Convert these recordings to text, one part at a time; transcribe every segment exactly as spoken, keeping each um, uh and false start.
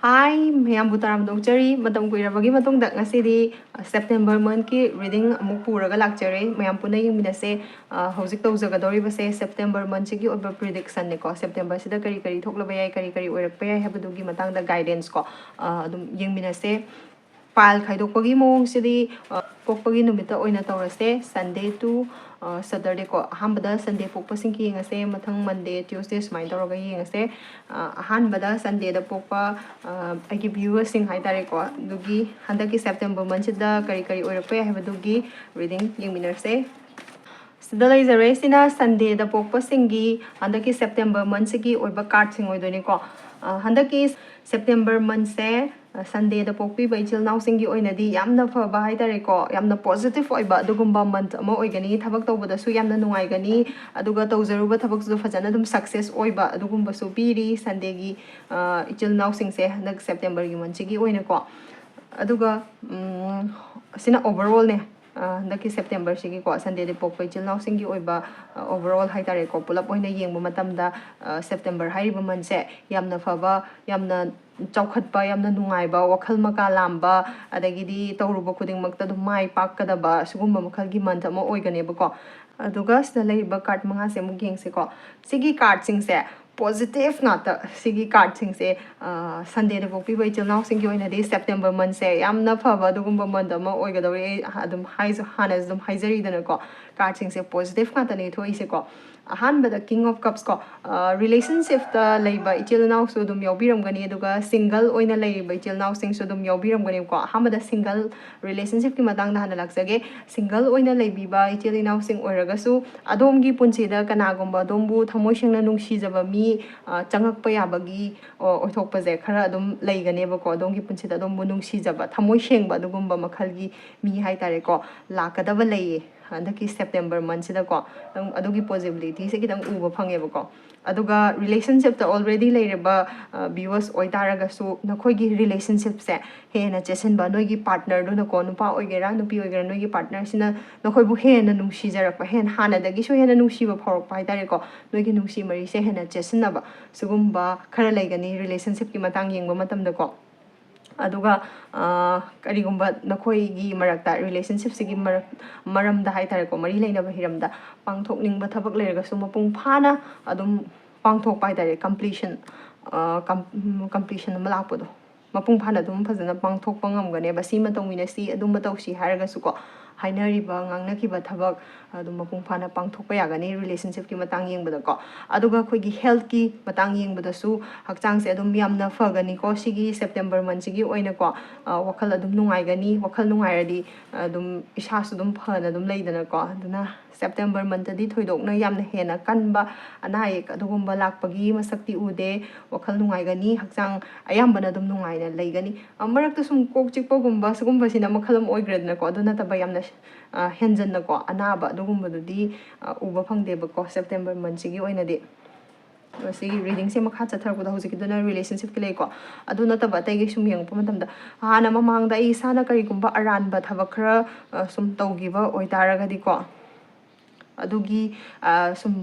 ꯍꯥꯏ, ꯃꯌꯥꯝꯕꯨ ꯇꯔꯥꯝꯅ ꯑꯣꯛꯆꯔꯤ꯫ ꯃꯇꯝ ꯀꯨꯏꯔꯕꯒꯤ ꯃꯇꯨꯡꯗ ꯉꯁꯤꯗꯤ, ꯑ, September monthꯀꯤ reading ꯑꯃꯨꯛ ꯄꯨꯔꯒ ꯂꯥꯛꯆꯔꯦ꯫ ꯃꯌꯥꯝ ꯄꯨꯟꯅ ꯌꯦꯡꯃꯤꯟꯅꯁꯦ꯫ ꯑ, ꯍꯧꯖꯤꯛ ꯇꯧꯖꯒꯗꯧꯔꯤꯕꯁꯦ September monthꯁꯤꯒꯤ ꯑꯣꯏꯕ predictionꯅꯦꯀꯣ꯫ Septemberꯁꯤꯗ ꯀꯔꯤ ꯀꯔꯤ ꯊꯣꯛꯂꯕ ꯌꯥꯏ, ꯀꯔꯤ ꯀꯔꯤ ꯑꯣꯏꯔꯛꯄ ꯌꯥꯏ ꯍꯥꯏꯕꯗꯨꯒꯤ ꯃꯇꯥꯡꯗ guidance ꯀꯣ, ꯑ, ꯑꯗꯨꯝ ꯌꯦꯡꯃꯤꯟꯅꯁꯦ꯫ Pile ꯈꯥꯏꯗꯣꯛꯄꯒꯤ ꯃꯑꯣꯡꯁꯤꯗꯤ, ꯑ, ꯄꯣꯛꯄꯒꯤ ꯅꯨꯃꯤꯠꯇ ꯑꯣꯏꯅ ꯇꯧꯔꯁꯦ, Sunday to, ꯑ, Saturday ꯀꯣ꯫ ꯑꯍꯥꯟꯕꯗ Sunday ꯄꯣꯛꯄꯁꯤꯡꯒꯤ ꯌꯦꯡꯉꯁꯦ, ꯃꯊꯪ Monday, Tuesday ꯁꯨꯃꯥꯏꯅ ꯇꯧꯔꯒ ꯌꯦꯡꯉꯁꯦ꯫ ꯑ, ꯑꯍꯥꯟꯕꯗ Sundayꯗ ꯄꯣꯛꯄ, ꯑ, ꯑꯩꯒꯤ viewersꯁꯤꯡ ꯍꯥꯏꯇꯥꯔꯦꯀꯣ, ꯑꯗꯨꯒꯤ ꯍꯟꯗꯛꯀꯤ September monthꯁꯤꯗ ꯀꯔꯤ ꯀꯔꯤ ꯑꯣꯏꯔꯛꯄ ꯌꯥꯏ ꯍꯥꯏꯕꯗꯨꯒꯤ reading ꯌꯦꯡꯃꯤꯟꯅꯔꯁꯦ꯫ ꯁꯤꯗ ꯂꯩꯖꯔꯦ꯫ ꯁꯤꯅ Sundayꯗ ꯄꯣꯛꯄꯁꯤꯡꯒꯤ ꯍꯟꯗꯛꯀꯤ September monthꯁꯤꯒꯤ ꯑꯣꯏꯕ cardꯁꯤꯡ ꯑꯣꯏꯗꯣꯏꯅꯤꯀꯣ꯫ ꯑ, ꯍꯟꯗꯛꯀꯤ September monthꯁꯦ, ꯑ, Sundayꯗ ꯄꯣꯛꯄꯤꯕ ꯏꯆꯤꯜ ꯏꯅꯥꯎꯁꯤꯡꯒꯤ ꯑꯣꯏꯅꯗꯤ ꯌꯥꯝꯅ ꯐꯕ ꯍꯥꯏꯇꯥꯔꯦꯀꯣ, ꯌꯥꯝꯅ positive ꯑꯣꯏꯕ ꯑꯗꯨꯒꯨꯝꯕ month ꯑꯃ ꯑꯣꯏꯒꯅꯤ꯫ ꯊꯕꯛ ꯇꯧꯕꯗꯁꯨ ꯌꯥꯝꯅ ꯅꯨꯡꯉꯥꯏꯒꯅꯤ, ꯑꯗꯨꯒ ꯇꯧꯖꯔꯨꯕ ꯊꯕꯛꯁꯨ ꯐꯖꯅ ꯑꯗꯨꯝ success ꯑꯣꯏꯕ ꯑꯗꯨꯒꯨꯝꯕꯁꯨ ꯄꯤꯔꯤ Sundayꯒꯤ, ꯑ, ꯏꯆꯤꯜ ꯏꯅꯥꯎꯁꯤꯡꯁꯦ ꯍꯟꯗꯛ Septemberꯒꯤ monthꯁꯤꯒꯤ ꯑꯣꯏꯅꯀꯣ꯫ ꯑꯗꯨꯒ, ꯎꯝ, ꯑꯁꯤꯅ overallꯅꯦ꯫ ꯑ, ꯍꯟꯗꯛꯀꯤ Septemberꯁꯤꯒꯤꯀꯣ, Sundayꯗ ꯄꯣꯛꯄ ꯏꯆꯤꯜ ꯏꯅꯥꯎꯁꯤꯡꯒꯤ ꯑꯣꯏꯕ, ꯑ, overall ꯍꯥꯏꯇꯥꯔꯦꯀꯣ, ꯄꯨꯂꯞ ꯑꯣꯏꯅ ꯌꯦꯡꯕ ꯃꯇꯝꯗ, ꯑ, September ꯍꯥꯏꯔꯤꯕ monthꯁꯦ ꯌꯥꯝꯅ ꯐꯕ, ꯌꯥꯝꯅ ꯆꯥꯎꯈꯠꯄ, ꯌꯥꯝꯅ ꯅꯨꯡꯉꯥꯏꯕ, ꯋꯥꯈꯜ ꯃꯀꯥ ꯂꯥꯝꯕ, ꯑꯗꯒꯤꯗꯤ ꯇꯧꯔꯨꯕ ꯈꯨꯗꯤꯡꯃꯛꯇ ꯑꯗꯨꯝ ꯃꯥꯏ ꯄꯥꯛꯀꯗꯕ, ꯁꯤꯒꯨꯝꯕ ꯃꯈꯜꯒꯤ month ꯑꯃ ꯑꯣꯏꯒꯅꯦꯕꯀꯣ꯫ ꯑꯗꯨꯒ ꯁꯤꯗ ꯂꯩꯔꯤꯕ card ꯃꯉꯥꯁꯦ ꯑꯃꯨꯛ ꯌꯦꯡꯁꯤꯀꯣ꯫ ꯁꯤꯒꯤ cardꯁꯤꯡꯁꯦ positive ꯉꯥꯛꯇ꯫ ꯁꯤꯒꯤ cardꯁꯤꯡꯁꯦ, ꯑ, Sundayꯗ ꯄꯣꯛꯄꯤꯕ ꯏꯆꯤꯜ ꯏꯅꯥꯎꯁꯤꯡꯒꯤ ꯑꯣꯏꯅꯗꯤ September monthꯁꯦ ꯌꯥꯝꯅ ꯐꯕ ꯑꯗꯨꯒꯨꯝꯕ month ꯑꯃ ꯑꯣꯏꯒꯗꯧꯔꯤ꯫ ꯑꯩ ꯑꯗꯨꯝ ꯍꯥꯏꯁꯨ, ꯍꯥꯟꯅꯁꯨ ꯑꯗꯨꯝ ꯍꯥꯏꯖꯔꯤꯗꯅꯀꯣ, cardꯁꯤꯡꯁꯦ positive ꯉꯥꯛꯇꯅꯦ ꯊꯣꯛꯏꯁꯦꯀꯣ꯫ ꯑꯍꯥꯟꯕꯗ King of Cups ꯀꯣ, ꯑ, relationshipꯇ ꯂꯩꯕ ꯏꯆꯤꯜ ꯏꯅꯥꯎꯁꯨ ꯑꯗꯨꯝ ꯌꯥꯎꯕꯤꯔꯝꯒꯅꯤ, ꯑꯗꯨꯒ single ꯑꯣꯏꯅ ꯂꯩꯔꯤꯕ ꯏꯆꯤꯜ ꯏꯅꯥꯎꯁꯤꯡꯁꯨ ꯑꯗꯨꯝ ꯌꯥꯎꯕꯤꯔꯝꯒꯅꯦꯕꯀꯣ꯫ ꯑꯍꯥꯟꯕꯗ single relationshipꯀꯤ ꯃꯇꯥꯡꯗ ꯍꯥꯟꯅ ꯂꯥꯛꯆꯒꯦ꯫ Single ꯑꯣꯏꯅ ꯂꯩꯕꯤꯕ ꯏꯆꯤꯜ ꯏꯅꯥꯎꯁꯤꯡ ꯑꯣꯏꯔꯒꯁꯨ, ꯑꯗꯣꯝꯒꯤ ꯄꯨꯟꯁꯤꯗ ꯀꯅꯥꯒꯨꯝꯕ ꯑꯗꯣꯝꯕꯨ ꯊꯃꯣꯏ ꯁꯦꯡꯅ ꯅꯨꯡꯁꯤꯖꯕ ꯃꯤ, ꯑ, ꯆꯪꯉꯛꯄ ꯌꯥꯕꯒꯤ, ꯑ, ꯑꯣꯏꯊꯣꯛꯄꯁꯦ ꯈꯔ ꯑꯗꯨꯝ ꯂꯩꯒꯅꯦꯕꯀꯣ꯫ ꯑꯗꯣꯝꯒꯤ ꯄꯨꯟꯁꯤꯗ ꯑꯗꯣꯝꯕꯨ ꯅꯨꯡꯁꯤꯖꯕ, ꯊꯃꯣꯏ ꯁꯦꯡꯕ ꯑꯗꯨꯒꯨꯝꯕ ꯃꯈꯜꯒꯤ ꯃꯤ ꯍꯥꯏꯇꯥꯔꯦꯀꯣ, ꯂꯥꯛꯀꯗꯕ ꯂꯩꯌꯦ꯫ ꯍꯟꯗꯛꯀꯤ September monthꯁꯤꯗꯀꯣ, ꯑꯗꯨꯝ ꯑꯗꯨꯒꯤ possibilityꯁꯦ ꯈꯤꯇꯪ ꯎꯕ ꯐꯪꯉꯦꯕꯀꯣ꯫ ꯑꯗꯨꯒ relationshipꯇ already ꯂꯩꯔꯕ viewers ꯑꯣꯏꯇꯥꯔꯒꯁꯨ, ꯅꯈꯣꯏꯒꯤ relationshipꯁꯦ ꯍꯦꯟꯅ ꯆꯦꯠꯁꯤꯟꯕ, ꯅꯣꯏꯒꯤ partnerꯗꯨꯅꯀꯣ, ꯅꯨꯄꯥ ꯑꯣꯏꯒꯦꯔꯥ ꯅꯨꯄꯤ ꯑꯣꯏꯒꯦꯔꯥ, ꯅꯣꯏꯒꯤ partnerꯁꯤꯅ ꯅꯈꯣꯏꯕꯨ ꯍꯦꯟꯅ ꯅꯨꯡꯁꯤꯖꯔꯛꯄ, ꯍꯦꯟꯅ ꯍꯥꯟꯅꯗꯒꯤꯁꯨ ꯍꯦꯟꯅ ꯅꯨꯡꯁꯤꯕ ꯐꯥꯎꯔꯛꯄ ꯍꯥꯏꯇꯥꯔꯦꯀꯣ, ꯅꯣꯏꯒꯤ ꯅꯨꯡꯁꯤ ꯃꯔꯤꯁꯦ ꯍꯦꯟꯅ ꯆꯦꯠꯁꯤꯟꯅꯕ, ꯁꯤꯒꯨꯝꯕ ꯈꯔ ꯂꯩꯒꯅꯤ relationshipꯀꯤ ꯃꯇꯥꯡ ꯌꯦꯡꯕ ꯃꯇꯝꯗꯀꯣ꯫ ꯑꯗꯨꯒ ꯀꯔꯤꯒꯨꯝꯕ ꯅꯈꯣꯏꯒꯤ ꯃꯔꯛꯇ, relationshipꯁꯤꯒꯤ ꯃꯔꯛ ꯃꯔꯝꯗ ꯍꯥꯏꯇꯥꯔꯦꯀꯣ, ꯃꯔꯤ ꯂꯩꯅꯕ ꯍꯤꯔꯝꯗ ꯄꯥꯡꯊꯣꯛꯅꯤꯡꯕ ꯊꯕꯛ ꯂꯩꯔꯒꯁꯨ ꯃꯄꯨꯡ ꯐꯥꯅ ꯑꯗꯨꯝ ꯄꯥꯡꯊꯣꯛꯄ ꯍꯥꯏꯇꯥꯔꯦ, completion completion ꯑꯃ ꯂꯥꯛꯄꯗꯣ, ꯃꯄꯨꯡ ꯐꯥꯅ ꯑꯗꯨꯝ ꯐꯖꯅ ꯄꯥꯡꯊꯣꯛꯄ ꯉꯝꯒꯅꯦꯕ꯫ ꯁꯤꯃ ꯇꯧꯃꯤꯟꯅꯁꯤ, ꯑꯗꯨꯝꯕ ꯇꯧꯁꯤ ꯍꯥꯏꯔꯒꯁꯨꯀꯣ, ꯍꯥꯏꯅꯔꯤꯕ ꯉꯥꯡꯅꯈꯤꯕ ꯊꯕꯛ ꯑꯗꯨꯝ ꯃꯄꯨꯡ ꯐꯥꯅ ꯄꯥꯡꯊꯣꯛꯄ ꯌꯥꯒꯅꯤ relationshipꯀꯤ ꯃꯇꯥꯡ ꯌꯦꯡꯕꯗꯀꯣ꯫ ꯑꯗꯨꯒ ꯑꯩꯈꯣꯏꯒꯤ healthꯀꯤ ꯃꯇꯥꯡ ꯌꯦꯡꯕꯗꯁꯨ ꯍꯛꯆꯥꯡꯁꯦ ꯑꯗꯨꯝ ꯌꯥꯝꯅ ꯐꯒꯅꯤꯀꯣ, ꯁꯤꯒꯤ September monthꯁꯤꯒꯤ ꯑꯣꯏꯅꯀꯣ꯫ ꯋꯥꯈꯜ ꯑꯗꯨꯝ ꯅꯨꯡꯉꯥꯏꯒꯅꯤ, ꯋꯥꯈꯜ ꯅꯨꯡꯉꯥꯏꯔꯗꯤ ꯑꯗꯨꯝ ꯏꯁꯥꯁꯨ ꯑꯗꯨꯝ ꯐꯅ ꯑꯗꯨꯝ ꯂꯩꯗꯅꯀꯣ꯫ ꯑꯗꯨꯅ September monthꯇꯗꯤ ꯊꯣꯏꯗꯣꯛꯅ ꯌꯥꯝꯅ ꯍꯦꯟꯅ ꯀꯟꯕ ꯑꯅꯥ ꯑꯌꯦꯛ ꯑꯗꯨꯒꯨꯝꯕ ꯂꯥꯛꯄꯒꯤ ꯃꯁꯛꯇꯤ ꯎꯗꯦ꯫ ꯋꯥꯈꯜ ꯅꯨꯡꯉꯥꯏꯒꯅꯤ, ꯍꯛꯆꯥꯡ ꯑꯌꯥꯝꯕꯅ ꯑꯗꯨꯝ ꯅꯨꯡꯉꯥꯏꯅ ꯂꯩꯒꯅꯤ꯫ ꯃꯔꯛꯇ ꯁꯨꯝ ꯀꯣꯛ ꯆꯤꯛꯄꯒꯨꯝꯕ ꯁꯤꯒꯨꯝꯕꯁꯤꯅ ꯃꯈꯜ ꯑꯃ ꯑꯣꯏꯈ꯭ꯔꯦꯗꯅꯀꯣ꯫ ꯑꯗꯨ ꯅꯠꯇꯕ ꯌꯥꯝꯅ ꯍꯦꯟꯖꯟꯅꯀꯣ ꯑꯅꯥꯕ ꯑꯗꯨꯒꯨꯝꯕꯗꯨꯗꯤ ꯎꯕ ꯐꯪꯗꯦꯕꯀꯣ September monthꯁꯤꯒꯤ ꯑꯣꯏꯅꯗꯤ꯫ ꯁꯤꯒꯤ readingꯁꯦ ꯃꯈꯥ ꯆꯠꯊꯔꯛꯄꯗ ꯍꯧꯖꯤꯛꯀꯤꯗꯨꯅ relationshipꯀꯤ ꯂꯩꯀꯣ꯫ ꯑꯗꯨ ꯅꯠꯇꯕ ꯑꯇꯩꯒꯤ ꯁꯨꯝ ꯌꯦꯡꯉꯛꯄ ꯃꯇꯝꯗ, ꯍꯥꯟꯅ ꯃꯃꯥꯡꯗ ꯑꯩ ꯏꯁꯥꯅ ꯀꯔꯤꯒꯨꯝꯕ ꯑꯔꯥꯟꯕ ꯊꯕꯛ ꯈꯔ ꯁꯨꯝ ꯇꯧꯈꯤꯕ ꯑꯣꯏꯇꯥꯔꯒꯗꯤꯀꯣ, ꯑꯗꯨꯒꯤ ꯁꯨꯝ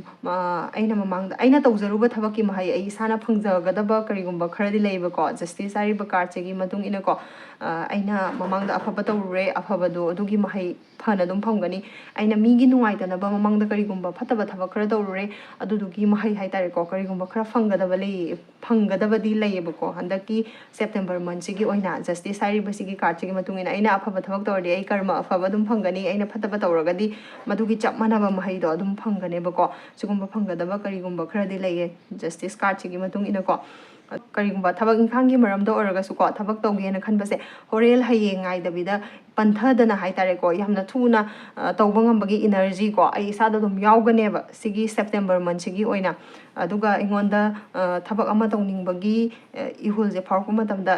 ꯑꯩꯅ ꯃꯃꯥꯡꯗ ꯑꯩꯅ ꯇꯧꯖꯔꯨꯕ ꯊꯕꯛꯀꯤ ꯃꯍꯩ ꯑꯩ ꯏꯁꯥꯅ ꯐꯪꯖꯒꯗꯕ ꯀꯔꯤꯒꯨꯝꯕ ꯈꯔꯗꯤ ꯂꯩꯌꯦꯕꯀꯣ꯫ Justice ꯍꯥꯏꯔꯤꯕ cardꯁꯤꯒꯤ ꯃꯇꯨꯡ ꯏꯟꯅꯀꯣ, ꯑꯩꯅ ꯃꯃꯥꯡꯗ ꯑꯐꯕ ꯇꯧꯔꯨꯔꯦ, ꯑꯐꯕꯗꯣ ꯑꯗꯨꯒꯤ ꯃꯍꯩ ꯐꯅ ꯑꯗꯨꯝ ꯐꯪꯒꯅꯤ꯫ ꯑꯩꯅ ꯃꯤꯒꯤ ꯅꯨꯡꯉꯥꯏꯇꯅꯕ ꯃꯃꯥꯡꯗ ꯀꯔꯤꯒꯨꯝꯕ ꯐꯠꯇꯕ ꯊꯕꯛ ꯈꯔ ꯇꯧꯔꯨꯔꯦ, ꯑꯗꯨꯗꯨꯒꯤ ꯃꯍꯩ ꯍꯥꯏꯇꯥꯔꯦꯀꯣ, ꯀꯔꯤꯒꯨꯝꯕ ꯈꯔ ꯐꯪꯒꯗꯕ ꯂꯩ, ꯐꯪꯒꯗꯕꯗꯤ ꯂꯩꯌꯦꯕꯀꯣ꯫ ꯍꯟꯗꯛꯀꯤ September monthꯁꯤꯒꯤ ꯑꯣꯏꯅ Justice ꯍꯥꯏꯔꯤꯕꯁꯤꯒꯤ cardꯁꯤꯒꯤ ꯃꯇꯨꯡ ꯏꯟꯅ ꯑꯩꯅ ꯑꯐꯕ ꯊꯕꯛ ꯇꯧꯔꯗꯤ ꯑꯩ ꯀꯔꯃ ꯑꯐꯕ ꯑꯗꯨꯝ ꯐꯪꯒꯅꯤ, ꯑꯩꯅ ꯐꯠꯇꯕ ꯇꯧꯔꯒꯗꯤ ꯃꯗꯨꯒꯤ ꯆꯞ ꯃꯥꯟꯅꯕ ꯃꯍꯩꯗꯣ ꯑꯗꯨꯝ ꯐꯪꯒꯅꯦꯕꯀꯣ꯫ ꯁꯤꯒꯨꯝꯕ ꯐꯪꯒꯗꯕ ꯀꯔꯤꯒꯨꯝꯕ ꯈꯔꯗꯤ ꯂꯩꯌꯦ Justice cardꯁꯤꯒꯤ ꯃꯇꯨꯡ ꯏꯟꯅꯀꯣ꯫ ꯀꯔꯤꯒꯨꯝꯕ ꯊꯕꯛ ꯏꯪꯈꯥꯡꯒꯤ ꯃꯔꯝꯗ ꯑꯣꯏꯔꯒꯁꯨꯀꯣ, ꯊꯕꯛ ꯇꯧꯒꯦꯅ ꯈꯟꯕꯁꯦ ꯍꯣꯔꯦꯟ ꯍꯌꯦꯡ ꯉꯥꯏꯗꯕꯤꯗ ꯄꯟꯊꯗꯅ ꯍꯥꯏꯇꯥꯔꯦꯀꯣ, ꯌꯥꯝꯅ ꯊꯨꯅ ꯇꯧꯕ ꯉꯝꯕꯒꯤ energy ꯀꯣ ꯑꯩ ꯏꯁꯥꯗ ꯑꯗꯨꯝ ꯌꯥꯎꯒꯅꯦꯕ ꯁꯤꯒꯤ September monthꯁꯤꯒꯤ ꯑꯣꯏꯅ꯫ ꯑꯗꯨꯒ ꯑꯩꯉꯣꯟꯗ ꯊꯕꯛ ꯑꯃ ꯇꯧꯅꯤꯡꯕꯒꯤ ꯏꯍꯨꯜꯁꯦ ꯐꯥꯎꯔꯛꯄ ꯃꯇꯝꯗ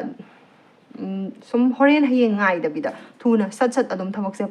ꯁꯨꯝ ꯍꯣꯔꯦꯟ ꯍꯌꯦꯡ ꯉꯥꯏꯗꯕꯤꯗ ꯊꯨꯅ ꯁꯠ ꯁꯠ ꯑꯗꯨꯝ ꯊꯕꯛꯁꯦ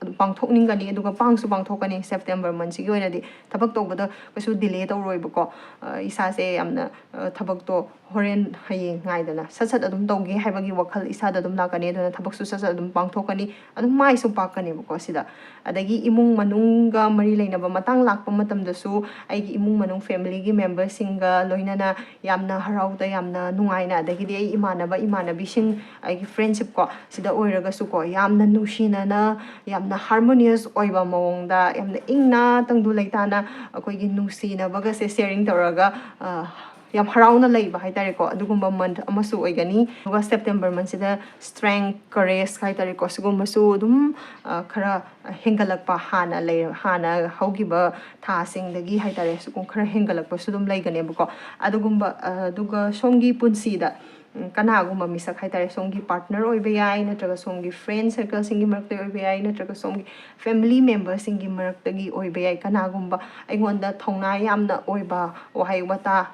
ꯑꯗꯨꯝ ꯄꯥꯡꯊꯣꯛꯅꯤꯡꯒꯅꯤ, ꯑꯗꯨꯒ ꯄꯥꯡꯁꯨ ꯄꯥꯡꯊꯣꯛꯀꯅꯤ꯫ ꯁꯦꯞꯇꯦꯝꯕꯔ ꯃꯟꯁꯤꯒꯤ ꯑꯣꯏꯅꯗꯤ ꯊꯕꯛ ꯇꯧꯕꯗ ꯀꯩꯁꯨ ꯗꯤꯂꯦ ꯇꯧꯔꯣꯏꯕꯀꯣ꯫ ꯑ, ꯏꯁꯥꯁꯦ ꯌꯥꯝꯅ, ꯑ, ꯊꯕꯛꯇꯣ ꯍꯣꯔꯦꯟ ꯍꯌꯦꯡ ꯉꯥꯏꯗꯅ ꯁꯠ ꯁꯠ ꯑꯗꯨꯝ ꯇꯧꯒꯦ ꯍꯥꯏꯕꯒꯤ ꯋꯥꯈꯜ ꯏꯁꯥꯗ ꯑꯗꯨꯝ ꯂꯥꯛꯀꯅꯤ꯫ ꯑꯗꯨꯅ ꯊꯕꯛꯁꯨ ꯁꯠ ꯁꯠ ꯑꯗꯨꯝ ꯄꯥꯡꯊꯣꯛꯀꯅꯤ, ꯑꯗꯨꯝ ꯃꯥꯏꯁꯨ ꯄꯥꯛꯀꯅꯦꯕꯀꯣ꯫ ꯁꯤꯗ ꯑꯗꯒꯤ ꯏꯃꯨꯡ ꯃꯅꯨꯡꯒ ꯃꯔꯤ ꯂꯩꯅꯕ ꯃꯇꯥꯡ ꯂꯥꯛꯄ ꯃꯇꯝꯗꯁꯨ ꯑꯩꯒꯤ ꯏꯃꯨꯡ ꯃꯅꯨꯡ, ꯐꯦꯃꯤꯂꯤꯒꯤ ꯃꯦꯝꯕꯔꯁꯤꯡꯒ ꯂꯣꯏꯅꯅ ꯌꯥꯝꯅ ꯍꯔꯥꯎꯗ, ꯌꯥꯝꯅ ꯅꯨꯡꯉꯥꯏꯅ, ꯑꯗꯒꯤꯗꯤ ꯑꯩ ꯏꯃꯥꯟꯅꯕ ꯏꯃꯥꯟꯅꯕꯤꯁꯤꯡ, ꯑꯩꯒꯤ ꯐ꯭ꯔꯦꯟꯁꯤꯞꯀꯣ, ꯁꯤꯗ ꯑꯣꯏꯔꯒꯁꯨꯀꯣ, ꯌꯥꯝꯅ ꯅꯨꯡꯁꯤꯅꯅ, ꯌꯥꯝꯅ ꯍꯥꯔꯃꯣꯅꯤꯌꯁ ꯑꯣꯏꯕ ꯃꯑꯣꯡꯗ, ꯌꯥꯝꯅ ꯏꯪꯅ ꯇꯪꯗꯨ ꯂꯩꯇꯥꯅ ꯑꯩꯈꯣꯏꯒꯤ ꯅꯨꯡꯁꯤꯅꯕꯒꯁꯦ ꯁꯦꯌꯔꯤꯡ ꯇꯧꯔꯒ, ꯑ, ꯌꯥꯝ ꯍꯔꯥꯎꯅ ꯂꯩꯕ ꯍꯥꯏꯇꯥꯔꯦꯀꯣ꯫ ꯑꯗꯨꯒꯨꯝꯕ ꯃꯟꯊ ꯑꯃꯁꯨ ꯑꯣꯏꯒꯅꯤ꯫ ꯑꯗꯨꯒ ꯁꯦꯞꯇꯦꯝꯕꯔ ꯃꯟꯁꯤꯗ ꯁ꯭ꯇ꯭ꯔꯦꯡ, ꯀꯔꯦꯖ ꯍꯥꯏꯇꯥꯔꯦꯀꯣ, ꯁꯤꯒꯨꯝꯕꯁꯨ ꯑꯗꯨꯝ, ꯑ, ꯈꯔ ꯍꯦꯟꯒꯠꯂꯛꯄ, ꯍꯥꯟꯅ ꯂꯩ, ꯍꯥꯟꯅ ꯍꯧꯈꯤꯕ ꯊꯥꯁꯤꯡꯗꯒꯤ ꯍꯥꯏꯇꯥꯔꯦ, ꯁꯤꯒꯨꯝ ꯈꯔ ꯍꯦꯟꯒꯠꯂꯛꯄꯁꯨ ꯑꯗꯨꯝ ꯂꯩꯒꯅꯦꯕꯀꯣ꯫ ꯑꯗꯨꯒꯨꯝꯕ, ꯑ, ꯑꯗꯨꯒ ꯁꯣꯝꯒꯤ ꯄꯨꯟꯁꯤꯗ, ꯎꯝ, ꯀꯅꯥꯒꯨꯝꯕ ꯃꯤꯁꯛ ꯍꯥꯏꯇꯥꯔꯦ, ꯁꯣꯝꯒꯤ ꯄꯥꯔꯠꯅꯔ ꯑꯣꯏꯕ ꯌꯥꯏ, ꯅꯠꯇ꯭ꯔꯒ ꯁꯣꯝꯒꯤ ꯐ꯭ꯔꯦꯟ ꯁꯔꯀꯜꯁꯤꯡꯒꯤ ꯃꯔꯛꯇ ꯑꯣꯏꯕ ꯌꯥꯏ, ꯅꯠꯇ꯭ꯔꯒ ꯁꯣꯝꯒꯤ ꯐꯦꯃꯤꯂꯤ ꯃꯦꯝꯕꯔꯁꯤꯡꯒꯤ ꯃꯔꯛꯇꯒꯤ ꯑꯣꯏꯕ ꯌꯥꯏ꯫ ꯀꯅꯥꯒꯨꯝꯕ ꯑꯩꯉꯣꯟꯗ ꯊꯧꯅꯥ ꯌꯥꯝꯅ ꯑꯣꯏꯕ ꯋꯥꯍꯩ ꯋꯥꯇꯥ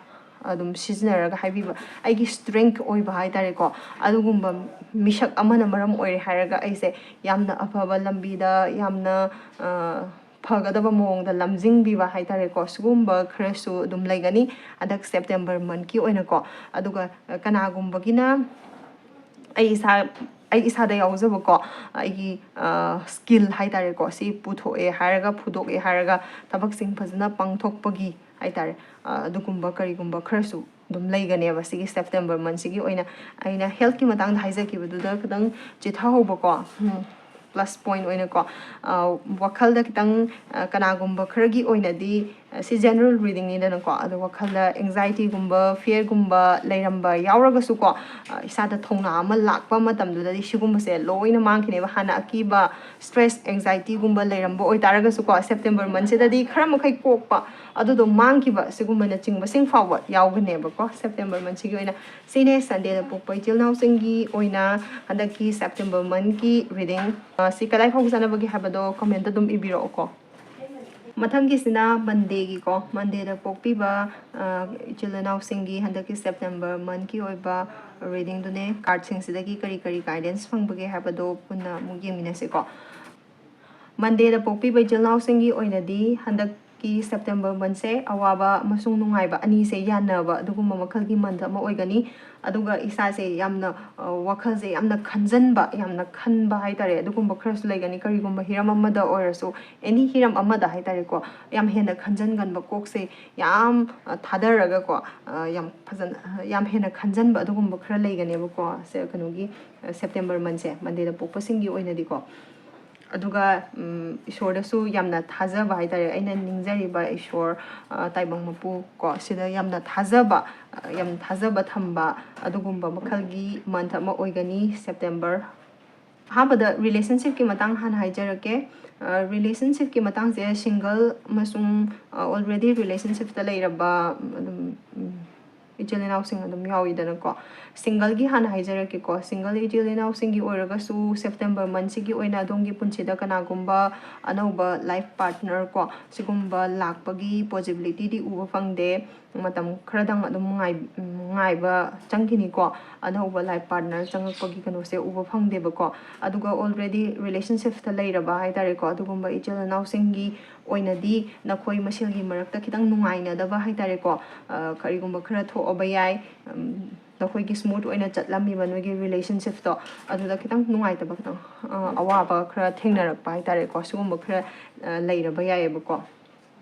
ꯑꯗꯨꯝ ꯁꯤꯖꯤꯟꯅꯔꯒ ꯍꯥꯏꯕꯤꯕ, ꯑꯩꯒꯤ ꯁ꯭ꯇ꯭ꯔꯦꯡꯊ ꯑꯣꯏꯕ ꯍꯥꯏꯇꯥꯔꯦꯀꯣ, ꯑꯗꯨꯒꯨꯝꯕ ꯃꯤꯁꯛ ꯑꯃꯅ ꯃꯔꯝ ꯑꯣꯏꯔꯦ ꯍꯥꯏꯔꯒ ꯑꯩꯁꯦ ꯌꯥꯝꯅ ꯑꯐꯕ ꯂꯝꯕꯤꯗ, ꯌꯥꯝꯅ, ꯑ, ꯐꯒꯗꯕ ꯃꯑꯣꯡꯗ ꯂꯝꯖꯤꯡꯕꯤꯕ ꯍꯥꯏꯇꯥꯔꯦꯀꯣ, ꯁꯤꯒꯨꯝꯕ ꯈꯔꯁꯨ ꯑꯗꯨꯝ ꯂꯩꯒꯅꯤ ꯍꯟꯗꯛ ꯁꯦꯞꯇꯦꯝꯕꯔ ꯃꯟꯊꯀꯤ ꯑꯣꯏꯅꯀꯣ꯫ ꯑꯗꯨꯒ, ꯑ, ꯀꯅꯥꯒꯨꯝꯕꯒꯤꯅ ꯑꯩ ꯏꯁꯥ, ꯑꯩ ꯏꯁꯥꯗ ꯌꯥꯎꯖꯕꯀꯣ, ꯑꯩꯒꯤ, ꯑ, ꯁ꯭ꯀꯤꯜ ꯍꯥꯏꯇꯥꯔꯦꯀꯣ, ꯁꯤ ꯄꯨꯊꯣꯛꯑꯦ ꯍꯥꯏꯔꯒ, ꯐꯨꯗꯣꯛꯑꯦ ꯍꯥꯏꯔꯒ ꯊꯕꯛꯁꯤꯡ ꯐꯖꯅ ꯄꯥꯡꯊꯣꯛꯄꯒꯤ ꯍꯥꯏꯇꯥꯔꯦ, ꯑ, ꯑꯗꯨꯒꯨꯝꯕ ꯀꯔꯤꯒꯨꯝꯕ ꯈꯔꯁꯨ ꯑꯗꯨꯝ ꯂꯩꯒꯅꯦꯕ ꯁꯤꯒꯤ ꯁꯦꯞꯇꯦꯝꯕꯔ ꯃꯟꯊꯁꯤꯒꯤ ꯑꯣꯏꯅ꯫ ꯑꯩꯅ ꯍꯦꯜꯊꯀꯤ ꯃꯇꯥꯡꯗ ꯍꯥꯏꯖꯈꯤꯕꯗꯨꯗ ꯈꯤꯇꯪ ꯆꯤꯊꯍꯧꯕꯀꯣ, ꯎꯝ, ꯄ꯭ꯂꯁ ꯄꯣꯏꯟꯠ ꯑꯣꯏꯅꯀꯣ, ꯑ, ꯋꯥꯈꯜꯗ ꯈꯤꯇꯪ, ꯑ, ꯀꯅꯥꯒꯨꯝꯕ ꯈꯔꯒꯤ ꯑꯣꯏꯅꯗꯤ, ꯑ, ꯁꯤ ꯖꯦꯅꯔꯦꯜ ꯔꯤꯗꯤꯡꯅꯤꯗꯅꯀꯣ, ꯑꯗꯣ ꯋꯥꯈꯜꯗ ꯑꯦꯡꯖꯥꯏꯇꯤꯒꯨꯝꯕ, ꯐꯤꯌꯔꯒꯨꯝꯕ ꯂꯩꯔꯝꯕ ꯌꯥꯎꯔꯒꯁꯨꯀꯣ, ꯑ, ꯏꯁꯥꯗ ꯊꯧꯅꯥ ꯑꯃ ꯂꯥꯛꯄ ꯃꯇꯝꯗꯨꯗꯗꯤ ꯁꯤꯒꯨꯝꯕꯁꯦ ꯂꯣꯏꯅ ꯃꯥꯡꯈꯤꯅꯦꯕ꯫ ꯍꯥꯟꯅ ꯑꯀꯤꯕ, ꯁ꯭ꯇ꯭ꯔꯦꯁ, ꯑꯦꯡꯖꯥꯏꯇꯤꯒꯨꯝꯕ ꯂꯩꯔꯝꯕ ꯑꯣꯏꯇꯥꯔꯒꯁꯨꯀꯣ, ꯁꯦꯞꯇꯦꯝꯕꯔ ꯃꯟꯊꯁꯤꯗꯗꯤ ꯈꯔ ꯃꯈꯩ ꯀꯣꯛꯄ, ꯑꯗꯨꯗꯣ ꯃꯥꯡꯈꯤꯕ, ꯁꯤꯒꯨꯝꯕꯅꯆꯤꯡꯕꯁꯤꯡ ꯐꯥꯎꯕ ꯌꯥꯎꯒꯅꯦꯕꯀꯣ ꯁꯦꯞꯇꯦꯝꯕꯔ ꯃꯟꯊꯁꯤꯒꯤ ꯑꯣꯏꯅ꯫ ꯁꯤꯅꯦ ꯁꯟꯗꯦꯗ ꯄꯣꯛꯄ ꯏꯆꯤꯜ ꯏꯅꯥꯎꯁꯤꯡꯒꯤ ꯑꯣꯏꯅ ꯍꯟꯗꯛꯀꯤ ꯁꯦꯞꯇꯦꯝꯕꯔ ꯃꯟꯊꯀꯤ ꯔꯤꯗꯤꯡ, ꯑ, ꯁꯤ ꯀꯗꯥꯏ ꯐꯥꯎꯕ ꯆꯠꯅꯕꯒꯦ ꯍꯥꯏꯕꯗꯣ ꯀꯃꯦꯟꯠꯇ ꯑꯗꯨꯝ ꯏꯕꯤꯔꯛꯑꯣꯀꯣ꯫ ꯃꯊꯪꯒꯤꯁꯤꯅ ꯃꯟꯗꯦꯒꯤꯀꯣ, ꯃꯟꯗꯦꯗ ꯄꯣꯛꯄꯤꯕ, ꯑ, ꯏꯆꯤꯜ ꯏꯅꯥꯎꯁꯤꯡꯒꯤ ꯍꯟꯗꯛꯀꯤ ꯁꯦꯞꯇꯦꯝꯕꯔ ꯃꯟꯊꯀꯤ ꯑꯣꯏꯕ ꯔꯤꯗꯤꯡꯗꯨꯅꯦ꯫ ꯀꯥꯔꯠꯁꯤꯡꯁꯤꯗꯒꯤ ꯀꯔꯤ ꯀꯔꯤ ꯒꯥꯏꯗꯦꯟꯁ ꯐꯪꯕꯒꯦ ꯍꯥꯏꯕꯗꯣ ꯄꯨꯟꯅ ꯑꯃꯨꯛ ꯌꯦꯡꯃꯤꯟꯅꯁꯤꯀꯣ꯫ Monday ꯗ ꯄꯣꯛꯄꯤꯕ ꯏꯆꯤꯜ ꯏꯅꯥꯎꯁꯤꯡꯒꯤ ꯑꯣꯏꯅꯗꯤ ꯍꯟꯗꯛꯀꯤ September month ꯁꯦ ꯑꯋꯥꯕ ꯑꯃꯁꯨꯡ ꯅꯨꯡꯉꯥꯏꯕ ꯑꯅꯤꯁꯦ ꯌꯥꯟꯅꯕ ꯑꯗꯨꯒꯨꯝꯕ ꯃꯈꯜꯒꯤ month ꯑꯃ ꯑꯣꯏꯒꯅꯤ꯫ ꯑꯗꯨꯒ ꯏꯁꯥꯁꯦ ꯌꯥꯝꯅ, ꯑ, ꯋꯥꯈꯜꯁꯦ ꯌꯥꯝꯅ ꯈꯟꯖꯟꯕ, ꯌꯥꯝꯅ ꯈꯟꯕ ꯍꯥꯏꯇꯥꯔꯦ, ꯑꯗꯨꯒꯨꯝꯕ ꯈꯔꯁꯨ ꯂꯩꯒꯅꯤ꯫ ꯀꯔꯤꯒꯨꯝꯕ ꯍꯤꯔꯝ ꯑꯃꯗ ꯑꯣꯏꯔꯁꯨ, any ꯍꯤꯔꯝ ꯑꯃꯗ ꯍꯥꯏꯇꯥꯔꯦꯀꯣ, ꯌꯥꯝ ꯍꯦꯟꯅ ꯈꯟꯖꯟꯒꯟꯕ, ꯀꯣꯛꯁꯦ ꯌꯥꯝ, ꯑ, ꯊꯥꯗꯔꯒꯀꯣ, ꯑ, ꯌꯥꯝ ꯐꯖꯅ, ꯌꯥꯝ ꯍꯦꯟꯅ ꯈꯟꯖꯟꯕ ꯑꯗꯨꯒꯨꯝꯕ ꯈꯔ ꯂꯩꯒꯅꯦꯕꯀꯣ, ꯁꯦ-, ꯀꯩꯅꯣꯒꯤ, ꯑ, September month ꯁꯦ, Monday ꯗ ꯄꯣꯛꯄꯁꯤꯡꯒꯤ ꯑꯣꯏꯅꯗꯤꯀꯣ꯫ ꯑꯗꯨꯒ, ꯎꯝ, ꯏꯁꯣꯔꯗꯁꯨ ꯌꯥꯝꯅ ꯊꯥꯖꯕ ꯍꯥꯏꯇꯥꯔꯦ, ꯑꯩꯅ ꯅꯤꯡꯖꯔꯤꯕ ꯏꯁꯣꯔ, ꯑ, ꯇꯥꯏꯕꯪ ꯃꯄꯨ ꯀꯣ, ꯁꯤꯗ ꯌꯥꯝꯅ ꯊꯥꯖꯕ, ꯑ, ꯌꯥꯝ ꯊꯥꯖꯕ ꯊꯝꯕ ꯑꯗꯨꯒꯨꯝꯕ ꯃꯈꯜꯒꯤ month ꯑꯃ ꯑꯣꯏꯒꯅꯤ September꯫ ꯑꯍꯥꯟꯕꯗ relationship ꯀꯤ ꯃꯇꯥꯡ ꯍꯥꯟꯅ ꯍꯥꯏꯖꯔꯛꯀꯦ꯫ ꯑ, relationship ꯀꯤ ꯃꯇꯥꯡꯁꯦ single ꯑꯃꯁꯨꯡ, ꯑ, already relationship ꯇ ꯂꯩꯔꯕ, ꯎꯝ, ꯑꯗꯨꯝ, ꯎꯝ, ꯏꯆꯤꯜ ꯏꯅꯥꯎꯁꯤꯡ ꯑꯗꯨꯝ ꯌꯥꯎꯋꯤꯗꯅꯀꯣ꯫ Single ꯒꯤ ꯍꯥꯟꯅ ꯍꯥꯏꯖꯔꯛꯀꯦꯀꯣ꯫ Single ꯏꯆꯤꯜ ꯏꯅꯥꯎꯁꯤꯡꯒꯤ ꯑꯣꯏꯔꯒꯁꯨ September month ꯁꯤꯒꯤ ꯑꯣꯏꯅ ꯑꯗꯣꯝꯒꯤ ꯄꯨꯟꯁꯤꯗ ꯀꯅꯥꯒꯨꯝꯕ ꯑꯅꯧꯕ life partner ꯀꯣ, ꯁꯤꯒꯨꯝꯕ ꯂꯥꯛꯄꯒꯤ possibility ꯗꯤ ꯎꯕ ꯐꯪꯗꯦ꯫ ꯃꯇꯝ ꯈꯔꯗꯪ ꯑꯗꯨꯝ ꯉꯥꯏ-, ꯎꯝ, ꯉꯥꯏꯕ ꯆꯪꯈꯤꯅꯤꯀꯣ꯫ ꯑꯅꯧꯕ life partner ꯆꯪꯉꯛꯄꯒꯤ ꯀꯩꯅꯣꯁꯦ ꯎꯕ ꯐꯪꯗꯦꯕꯀꯣ꯫ ꯑꯗꯨꯒ already relationship ꯇ ꯂꯩꯔꯕ ꯍꯥꯏꯇꯥꯔꯦꯀꯣ, ꯑꯗꯨꯒꯨꯝꯕ ꯏꯆꯤꯜ ꯏꯅꯥꯎꯁꯤꯡꯒꯤ ꯑꯣꯏꯅꯗꯤ ꯅꯈꯣꯏ ꯃꯁꯦꯜꯒꯤ ꯃꯔꯛꯇ ꯈꯤꯇꯪ ꯅꯨꯡꯉꯥꯏꯅꯗꯕ ꯍꯥꯏꯇꯥꯔꯦꯀꯣ, ꯑ, ꯀꯔꯤꯒꯨꯝꯕ ꯈꯔ ꯊꯣꯛꯑꯕ ꯌꯥꯏ꯫ ꯎꯝ, ꯅꯈꯣꯏꯒꯤ smooth ꯑꯣꯏꯅ ꯆꯠꯂꯝꯃꯤꯕ ꯅꯣꯏꯒꯤ relationship ꯇꯣ, ꯑꯗꯨꯗ ꯈꯤꯇꯪ ꯅꯨꯡꯉꯥꯏꯇꯕ, ꯈꯤꯇꯪ, ꯑ, ꯑꯋꯥꯕ ꯈꯔ ꯊꯦꯡꯅꯔꯛꯄ ꯍꯥꯏꯇꯥꯔꯦꯀꯣ, ꯁꯤꯒꯨꯝꯕ ꯈꯔ, ꯑ, ꯂꯩꯔꯕ ꯌꯥꯏꯌꯦꯕꯀꯣ꯫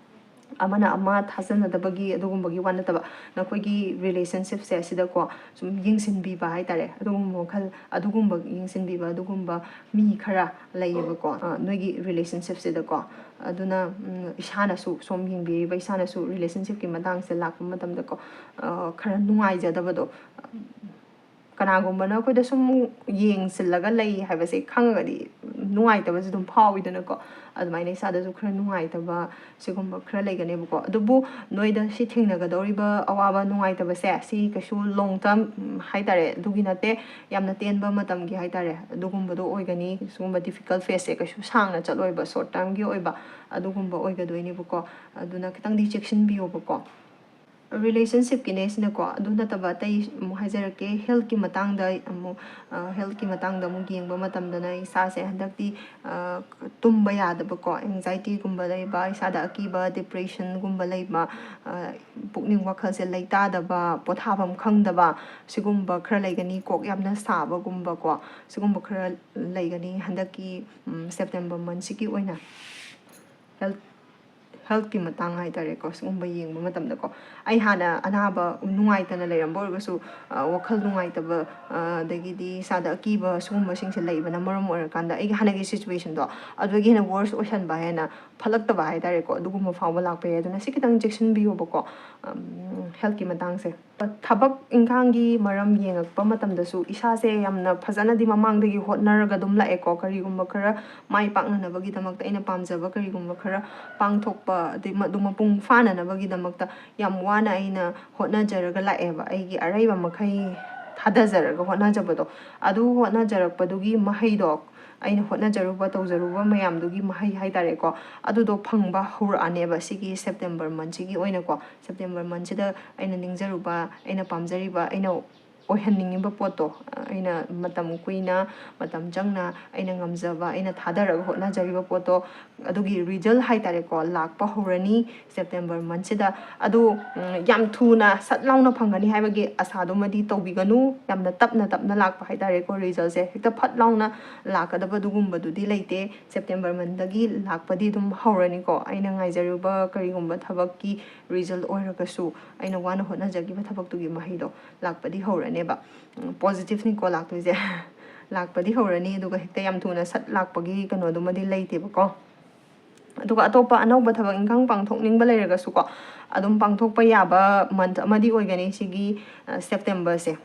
ꯑꯃꯅ ꯑꯃ ꯊꯥꯖꯅꯗꯕꯒꯤ ꯑꯗꯨꯒꯨꯝꯕꯒꯤ ꯋꯥ ꯅꯠꯇꯕ, ꯅꯈꯣꯏꯒꯤ relationship ꯁꯦ ꯑꯁꯤꯗꯀꯣ ꯁꯨꯝ ꯌꯦꯡꯁꯤꯟꯕꯤꯕ ꯍꯥꯏꯇꯥꯔꯦ, ꯑꯗꯨꯒꯨꯝꯕ ꯃꯈꯜ, ꯑꯗꯨꯒꯨꯝꯕ ꯌꯦꯡꯁꯤꯟꯕꯤꯕ ꯑꯗꯨꯒꯨꯝꯕ ꯃꯤ ꯈꯔ ꯂꯩꯌꯦꯕꯀꯣ, ꯑ, ꯅꯣꯏꯒꯤ relationship ꯁꯤꯗꯀꯣ꯫ ꯑꯗꯨꯅ, ꯎꯝ, ꯏꯁꯥꯅꯁꯨ, ꯁꯣꯝ ꯌꯦꯡꯕꯤꯔꯤꯕ ꯏꯁꯥꯅꯁꯨ relationship ꯀꯤ ꯃꯇꯥꯡꯁꯦ ꯂꯥꯛꯄ ꯃꯇꯝꯗꯀꯣ, ꯑ, ꯈꯔ ꯅꯨꯡꯉꯥꯏꯖꯗꯕꯗꯣ, ꯀꯅꯥꯒꯨꯝꯕꯅ ꯑꯩꯈꯣꯏꯗ ꯁꯨꯝ ꯌꯦꯡꯁꯤꯜꯂꯒ ꯂꯩ ꯍꯥꯏꯕꯁꯦ ꯈꯪꯉꯒꯗꯤ ꯅꯨꯡꯉꯥꯏꯇꯕꯁꯨ ꯑꯗꯨꯝ ꯐꯥꯎꯋꯤꯗꯅꯀꯣ꯫ ꯑꯗꯨꯃꯥꯏꯅ ꯏꯁꯥꯗꯁꯨ ꯈꯔ ꯅꯨꯡꯉꯥꯏꯇꯕ, ꯁꯤꯒꯨꯝꯕ ꯈꯔ ꯂꯩꯒꯅꯦꯕꯀꯣ꯫ ꯑꯗꯨꯕꯨ ꯅꯣꯏꯗ ꯁꯤ ꯊꯦꯡꯅꯒꯗꯧꯔꯤꯕ ꯑꯋꯥꯕ ꯅꯨꯡꯉꯥꯏꯇꯕꯁꯦ, ꯁꯤ ꯀꯩꯁꯨ long term, ꯎꯝ, ꯍꯥꯏꯇꯥꯔꯦ, ꯑꯗꯨꯒꯤ ꯅꯠꯇꯦ, ꯌꯥꯝꯅ ꯇꯦꯟꯕ ꯃꯇꯝꯒꯤ ꯍꯥꯏꯇꯥꯔꯦ, ꯑꯗꯨꯒꯨꯝꯕꯗꯣ ꯑꯣꯏꯒꯅꯤ꯫ ꯁꯤꯒꯨꯝꯕ difficult phase ꯁꯦ ꯀꯩꯁꯨ ꯁꯥꯡꯅ ꯆꯠꯂꯣꯏꯕ, short term ꯒꯤ ꯑꯣꯏꯕ ꯑꯗꯨꯒꯨꯝꯕ ꯑꯣꯏꯒꯗꯣꯏꯅꯦꯕꯀꯣ꯫ ꯑꯗꯨꯅ ꯈꯤꯇꯪꯗꯤ ꯆꯦꯛꯁꯤꯟꯕꯤꯌꯣꯕꯀꯣ꯫ ꯔꯤꯂꯦꯁꯟꯁꯤꯞꯀꯤꯅꯦ ꯁꯤꯅꯀꯣ꯫ ꯑꯗꯨ ꯅꯠꯇꯕ ꯑꯇꯩ ꯑꯃꯨꯛ ꯍꯥꯏꯖꯔꯛꯀꯦ꯫ ꯍꯦꯜꯠꯀꯤ ꯃꯇꯥꯡꯗ ꯑꯃꯨꯛ, ꯍꯦꯜꯠꯀꯤ ꯃꯇꯥꯡꯗ ꯑꯃꯨꯛ ꯌꯦꯡꯕ ꯃꯇꯝꯗꯅ ꯏꯁꯥꯁꯦ ꯍꯟꯗꯛꯇꯤ ꯇꯨꯝꯕ ꯌꯥꯗꯕꯀꯣ, ꯑꯦꯡꯖꯥꯏꯇꯤꯒꯨꯝꯕ ꯂꯩꯕ, ꯏꯁꯥꯗ ꯑꯀꯤꯕ, ꯗꯤꯄ꯭ꯔꯦꯁꯟꯒꯨꯝꯕ ꯂꯩꯕ, ꯄꯨꯛꯅꯤꯡ ꯋꯥꯈꯜꯁꯦ ꯂꯩꯇꯥꯗꯕ, ꯄꯣꯊꯥꯐꯝ ꯈꯪꯗꯕ, ꯁꯤꯒꯨꯝꯕ ꯈꯔ ꯂꯩꯒꯅꯤ꯫ ꯀꯣꯛ ꯌꯥꯝꯅ ꯁꯥꯕꯒꯨꯝꯕꯀꯣ, ꯁꯤꯒꯨꯝꯕ ꯈꯔ ꯂꯩꯒꯅꯤ ꯍꯟꯗꯛꯀꯤ ꯁꯦꯞꯇꯦꯝꯕꯔ ꯃꯟꯁꯤꯒꯤ ꯑꯣꯏꯅ꯫ ꯍꯦꯜꯠ ꯍꯦꯜꯠꯀꯤ ꯃꯇꯥꯡ ꯍꯥꯏꯇꯥꯔꯦꯀꯣ, ꯁꯤꯒꯨꯝꯕ ꯌꯦꯡꯕ ꯃꯇꯝꯗꯀꯣ꯫ ꯑꯩ ꯍꯥꯟꯅ ꯑꯅꯥꯕ ꯅꯨꯡꯉꯥꯏꯇꯅ ꯂꯩꯔꯝꯕ ꯑꯣꯏꯔꯒꯁꯨ, ꯋꯥꯈꯜ ꯅꯨꯡꯉꯥꯏꯇꯕ, ꯑꯗꯒꯤꯗꯤ ꯏꯁꯥꯗ ꯑꯀꯤꯕ, ꯁꯤꯒꯨꯝꯕꯁꯤꯡꯁꯦ ꯂꯩꯕꯅ ꯃꯔꯝ ꯑꯣꯏꯔꯀꯥꯟꯗ ꯑꯩꯒꯤ ꯍꯥꯟꯅꯒꯤ ꯁꯤꯆꯨꯋꯦꯁꯟꯗꯣ ꯑꯗꯨꯗꯒꯤ ꯍꯦꯟꯅ ꯋꯔꯁ ꯑꯣꯏꯁꯟꯕ, ꯍꯦꯟꯅ ꯐꯠꯂꯛꯇꯕ ꯍꯥꯏꯇꯥꯔꯦꯀꯣ, ꯑꯗꯨꯒꯨꯝꯕ ꯐꯥꯎꯕ ꯂꯥꯛꯄ ꯌꯥꯏ꯫ ꯑꯗꯨꯅ ꯁꯤ ꯈꯤꯇꯪ ꯆꯦꯛꯁꯤꯟꯕꯤꯌꯣꯕꯀꯣ, ꯍꯦꯜꯠꯀꯤ ꯃꯇꯥꯡꯁꯦ꯫ ꯊꯕꯛ ꯏꯪꯈꯥꯡꯒꯤ ꯃꯔꯝ ꯌꯦꯡꯉꯛꯄ ꯃꯇꯝꯗꯁꯨ ꯏꯁꯥꯁꯦ ꯌꯥꯝꯅ ꯐꯖꯅꯗꯤ ꯃꯃꯥꯡꯗꯒꯤ ꯍꯣꯠꯅꯔꯒ ꯑꯗꯨꯝ ꯂꯥꯛꯑꯦꯀꯣ꯫ ꯀꯔꯤꯒꯨꯝꯕ ꯈꯔ ꯃꯥꯏ ꯄꯥꯛꯅꯅꯕꯒꯤꯗꯃꯛꯇ, ꯑꯩꯅ ꯄꯥꯝꯖꯕ ꯀꯔꯤꯒꯨꯝꯕ ꯈꯔ ꯄꯥꯡꯊꯣꯛꯄ, ꯑꯗꯩ ꯃꯗꯨ ꯃꯄꯨꯡ ꯐꯥꯅꯅꯕꯒꯤꯗꯃꯛꯇ ꯌꯥꯝ ꯋꯥꯅ ꯑꯩꯅ ꯍꯣꯠꯅꯖꯔꯒ ꯂꯥꯛꯑꯦꯕ꯫ ꯑꯩꯒꯤ ꯑꯔꯩꯕ ꯃꯈꯩ ꯊꯥꯗꯖꯔꯒ ꯍꯣꯠꯅꯖꯕꯗꯣ, ꯑꯗꯨ ꯍꯣꯠꯅꯖꯔꯛꯄꯗꯨꯒꯤ ꯃꯍꯩꯗꯣ, ꯑꯩꯅ ꯍꯣꯠꯅꯖꯔꯨꯕ, ꯇꯧꯖꯔꯨꯕ ꯃꯌꯥꯝꯗꯨꯒꯤ ꯃꯍꯩ ꯍꯥꯏꯇꯥꯔꯦꯀꯣ, ꯑꯗꯨꯗꯣ ꯐꯪꯕ ꯍꯧꯔꯛꯑꯅꯦꯕ ꯁꯤꯒꯤ ꯁꯦꯞꯇꯦꯝꯕꯔ ꯃꯟꯁꯤꯒꯤ ꯑꯣꯏꯅꯀꯣ꯫ ꯁꯦꯞꯇꯦꯝꯕꯔ ꯃꯟꯁꯤꯗ ꯑꯩꯅ ꯅꯤꯡꯖꯔꯨꯕ, ꯑꯩꯅ ꯄꯥꯝꯖꯔꯤꯕ, ꯑꯩꯅ ꯑꯣꯏꯍꯟꯅꯤꯡꯉꯤꯕ ꯄꯣꯠꯇꯣ, ꯑꯩꯅ ꯃꯇꯝ ꯀꯨꯏꯅ, ꯃꯇꯝ ꯆꯪꯅ ꯑꯩꯅ ꯉꯝꯖꯕ, ꯑꯩꯅ ꯊꯥꯗꯔꯒ ꯍꯣꯠꯅꯖꯔꯤꯕ ꯄꯣꯠꯇꯣ, ꯑꯗꯨꯒꯤ ꯔꯤꯖꯜ ꯍꯥꯏꯇꯥꯔꯦꯀꯣ, ꯂꯥꯛꯄ ꯍꯧꯔꯅꯤ ꯁꯦꯞꯇꯦꯝꯕꯔ ꯃꯟꯁꯤꯗ꯫ ꯑꯗꯨ, ꯎꯝ, ꯌꯥꯝ ꯊꯨꯅ ꯁꯠ ꯂꯥꯎꯅ ꯐꯪꯒꯅꯤ ꯍꯥꯏꯕꯒꯤ ꯑꯁꯥꯗꯨꯃꯗꯤ ꯇꯧꯕꯤꯒꯅꯨ꯫ ꯌꯥꯝꯅ ꯇꯞꯅ ꯇꯞꯅ ꯂꯥꯛꯄ ꯍꯥꯏꯇꯥꯔꯦꯀꯣ, ꯔꯤꯖꯜꯁꯦ ꯍꯦꯛꯇ ꯐꯠ ꯂꯥꯎꯅ ꯂꯥꯛꯀꯗꯕ ꯑꯗꯨꯒꯨꯝꯕꯗꯨꯗꯤ ꯂꯩꯇꯦ꯫ ꯁꯦꯞꯇꯦꯝꯕꯔ ꯃꯟꯗꯒꯤ ꯂꯥꯛꯄꯗꯤ ꯑꯗꯨꯝ ꯍꯧꯔꯅꯤꯀꯣ꯫ ꯑꯩꯅ ꯉꯥꯏꯖꯔꯨꯕ ꯀꯔꯤꯒꯨꯝꯕ ꯊꯕꯛꯀꯤ ꯔꯤꯖꯜ ꯑꯣꯏꯔꯒꯁꯨ, ꯑꯩꯅ ꯋꯥꯅ ꯍꯣꯠꯅꯖꯈꯤꯕ ꯊꯕꯛꯇꯨꯒꯤ ꯃꯍꯩꯗꯣ ꯂꯥꯛꯄꯗꯤ ꯍꯧꯔꯅꯦꯕ꯫ ꯎꯝ, ꯄꯣꯖꯤꯇꯤꯚꯅꯤꯀꯣ ꯂꯥꯛꯇꯣꯏꯁꯦ꯫ ꯂꯥꯛꯄꯗꯤ ꯍꯧꯔꯅꯤ, ꯑꯗꯨꯒ ꯍꯦꯛꯇ ꯌꯥꯝ ꯊꯨꯅ ꯁꯠ ꯂꯥꯛꯄꯒꯤ ꯀꯩꯅꯣꯗꯨꯃꯗꯤ ꯂꯩꯇꯦꯕꯀꯣ꯫ ꯑꯗꯨꯒ ꯑꯇꯣꯞꯄ ꯑꯅꯧꯕ ꯊꯕꯛ ꯏꯪꯈꯥꯡ ꯄꯥꯡꯊꯣꯛꯅꯤꯡꯕ ꯂꯩꯔꯒꯁꯨꯀꯣ, ꯑꯗꯨꯝ ꯄꯥꯡꯊꯣꯛꯄ ꯌꯥꯕ ꯃꯟꯊ ꯑꯃꯗꯤ ꯑꯣꯏꯒꯅꯤ ꯁꯤꯒꯤ, ꯑ, ꯁꯦꯞꯇꯦꯝꯕꯔꯁꯦ꯫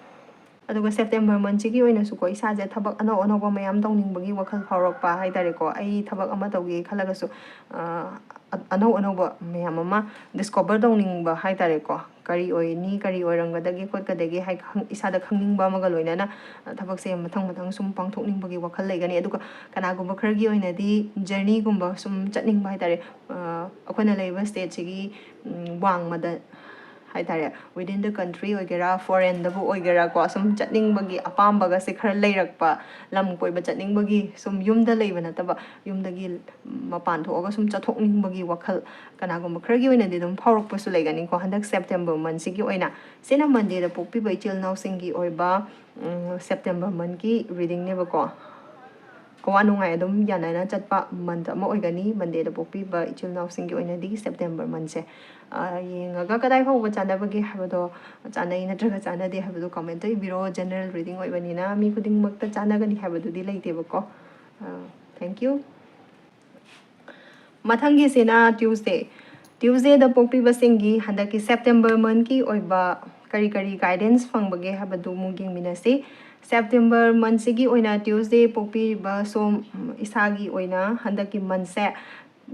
ꯑꯗꯨꯒ ꯁꯦꯞꯇꯦꯝꯕꯔ ꯃꯟꯁꯤꯒꯤ ꯑꯣꯏꯅꯁꯨꯀꯣ, ꯏꯁꯥꯁꯦ ꯊꯕꯛ ꯑꯅꯧ ꯑꯅꯧꯕ ꯃꯌꯥꯝ ꯇꯧꯅꯤꯡꯕꯒꯤ ꯋꯥꯈꯜ ꯐꯥꯎꯔꯛꯄ ꯍꯥꯏꯇꯥꯔꯦꯀꯣ꯫ ꯑꯩ ꯊꯕꯛ ꯑꯃ ꯇꯧꯒꯦ ꯈꯜꯂꯒꯁꯨ, ꯑ, ꯑ-, ꯑꯅꯧ ꯑꯅꯧꯕ ꯃꯌꯥꯝ ꯑꯃ ꯗꯤꯁꯀꯣꯚꯔ ꯇꯧꯅꯤꯡꯕ ꯍꯥꯏꯇꯥꯔꯦꯀꯣ꯫ ꯀꯔꯤ ꯑꯣꯏꯅꯤ, ꯀꯔꯤ ꯑꯣꯏꯔꯝꯒꯗꯒꯦ ꯈꯣꯠꯀꯗꯒꯦ ꯍꯥꯏ ꯈꯪ-, ꯏꯁꯥꯗ ꯈꯪꯅꯤꯡꯕ ꯑꯃꯒ ꯂꯣꯏꯅꯅ, ꯑ, ꯊꯕꯛꯁꯦ ꯃꯊꯪ ꯃꯊꯪ ꯁꯨꯝ ꯄꯥꯡꯊꯣꯛꯅꯤꯡꯕꯒꯤ ꯋꯥꯈꯜ ꯂꯩꯒꯅꯤ꯫ ꯑꯗꯨꯒ ꯀꯅꯥꯒꯨꯝꯕ ꯈꯔꯒꯤ ꯑꯣꯏꯅꯗꯤ ꯖꯔꯅꯤꯒꯨꯝꯕ ꯁꯨꯝ ꯆꯠꯅꯤꯡꯕ ꯍꯥꯏꯇꯥꯔꯦ꯫ ꯑ, ꯑꯩꯈꯣꯏꯅ ꯂꯩꯔꯤꯕ ꯁ꯭ꯇꯦꯠꯁꯤꯒꯤ, ꯎꯝ, ꯋꯥꯡꯃꯗ ꯍꯥꯏꯇꯥꯔꯦ, within the country ꯑꯣꯏꯒꯦꯔꯥ, ꯐꯣꯔꯦꯟꯗꯕꯨ ꯑꯣꯏꯒꯦꯔꯥꯀꯣ, ꯁꯨꯝ ꯆꯠꯅꯤꯡꯕꯒꯤ ꯑꯄꯥꯝꯕꯒꯁꯦ ꯈꯔ ꯂꯩꯔꯛꯄ, ꯂꯝ ꯀꯣꯏꯕ ꯆꯠꯅꯤꯡꯕꯒꯤ, ꯁꯨꯝ ꯌꯨꯝꯗ ꯂꯩꯕ ꯅꯠꯇꯕ, ꯌꯨꯝꯗꯒꯤ ꯃꯄꯥꯟ ꯊꯣꯛꯑꯒ ꯁꯨꯝ ꯆꯠꯊꯣꯛꯅꯤꯡꯕꯒꯤ ꯋꯥꯈꯜ ꯀꯅꯥꯒꯨꯝꯕ ꯈꯔꯒꯤ ꯑꯣꯏꯅꯗꯤ ꯑꯗꯨꯝ ꯐꯥꯎꯔꯛꯄꯁꯨ ꯂꯩꯒꯅꯤꯀꯣ꯫ ꯍꯟꯗꯛ ꯁꯦꯞꯇꯦꯝꯕꯔ ꯃꯟꯁꯤꯒꯤ ꯑꯣꯏꯅ, ꯁꯤꯅ ꯃꯟꯗꯦꯗ ꯄꯣꯛꯄꯤꯕ ꯏꯆꯤꯜ ꯏꯅꯥꯎꯁꯤꯡꯒꯤ ꯑꯣꯏꯕ, ꯎꯝ, ꯁꯦꯞꯇꯦꯝꯕꯔ ꯃꯟꯀꯤ ꯔꯤꯗꯤꯡꯅꯦꯕꯀꯣ꯫ ꯑꯋꯥ ꯅꯨꯡꯉꯥꯏ ꯑꯗꯨꯝ ꯌꯥꯅꯅ ꯆꯠꯄ ꯃꯟꯊ ꯑꯃ ꯑꯣꯏꯒꯅꯤ ꯃꯟꯗꯦꯗ ꯄꯣꯛꯄꯤꯕ ꯏꯆꯤꯜ ꯏꯅꯥꯎꯁꯤꯡꯒꯤ ꯑꯣꯏꯅꯗꯤ ꯁꯦꯞꯇꯦꯝꯕꯔ ꯃꯟꯁꯦ꯫ ꯑ, ꯌꯦꯡꯉꯒ ꯀꯗꯥꯏ ꯐꯥꯎꯕ ꯆꯥꯟꯅꯕꯒꯦ ꯍꯥꯏꯕꯗꯣ, ꯆꯥꯟꯅꯩ ꯅꯠꯇ꯭ꯔꯒ ꯆꯥꯟꯅꯗꯦ ꯍꯥꯏꯕꯗꯣ comment ꯏꯕꯤꯔꯣ꯫ General reading ꯑꯣꯏꯕꯅꯤꯅ ꯃꯤ ꯈꯨꯗꯤꯡꯃꯛꯇ ꯆꯥꯟꯅꯒꯅꯤ ꯍꯥꯏꯕꯗꯨꯗꯤ ꯂꯩꯇꯦꯕꯀꯣ꯫ ꯑ, thank you꯫ ꯃꯊꯪꯒꯤꯁꯤꯅ Tuesday꯫ Tuesdayꯗ ꯄꯣꯛꯄꯤꯕꯁꯤꯡꯒꯤ ꯍꯟꯗꯛꯀꯤ ꯁꯦꯞꯇꯦꯝꯕꯔ ꯃꯟꯀꯤ ꯑꯣꯏꯕ ꯀꯔꯤ ꯀꯔꯤ guidance ꯐꯪꯕꯒꯦ ꯍꯥꯏꯕꯗꯨ ꯑꯃꯨꯛ ꯌꯦꯡꯃꯤꯟꯅꯁꯤ꯫ ꯁꯦꯞꯇꯦꯝꯕꯔ ꯃꯟꯁꯤꯒꯤ ꯑꯣꯏꯅ Tuesday ꯄꯣꯛꯄꯤꯔꯤꯕ ꯁꯣꯝ, ꯏꯁꯥꯒꯤ ꯑꯣꯏꯅ ꯍꯟꯗꯛꯀꯤ ꯃꯟꯁꯦ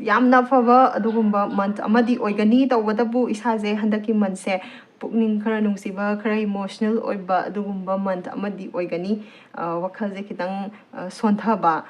ꯌꯥꯝꯅ ꯐꯕ ꯑꯗꯨꯒꯨꯝꯕ ꯃꯟꯊ ꯑꯃꯗꯤ ꯑꯣꯏꯒꯅꯤ꯫ ꯇꯧꯕꯇꯕꯨ ꯏꯁꯥꯁꯦ ꯍꯟꯗꯛꯀꯤ ꯃꯟꯁꯦ ꯄꯨꯛꯅꯤꯡ ꯈꯔ ꯅꯨꯡꯁꯤꯕ, ꯈꯔ emotional ꯑꯣꯏꯕ ꯑꯗꯨꯒꯨꯝꯕ ꯃꯟꯊ ꯑꯃꯗꯤ ꯑꯣꯏꯒꯅꯤ꯫ ꯑ, ꯋꯥꯈꯜꯁꯦ ꯈꯤꯇꯪ, ꯑ, ꯁꯣꯟꯊꯕ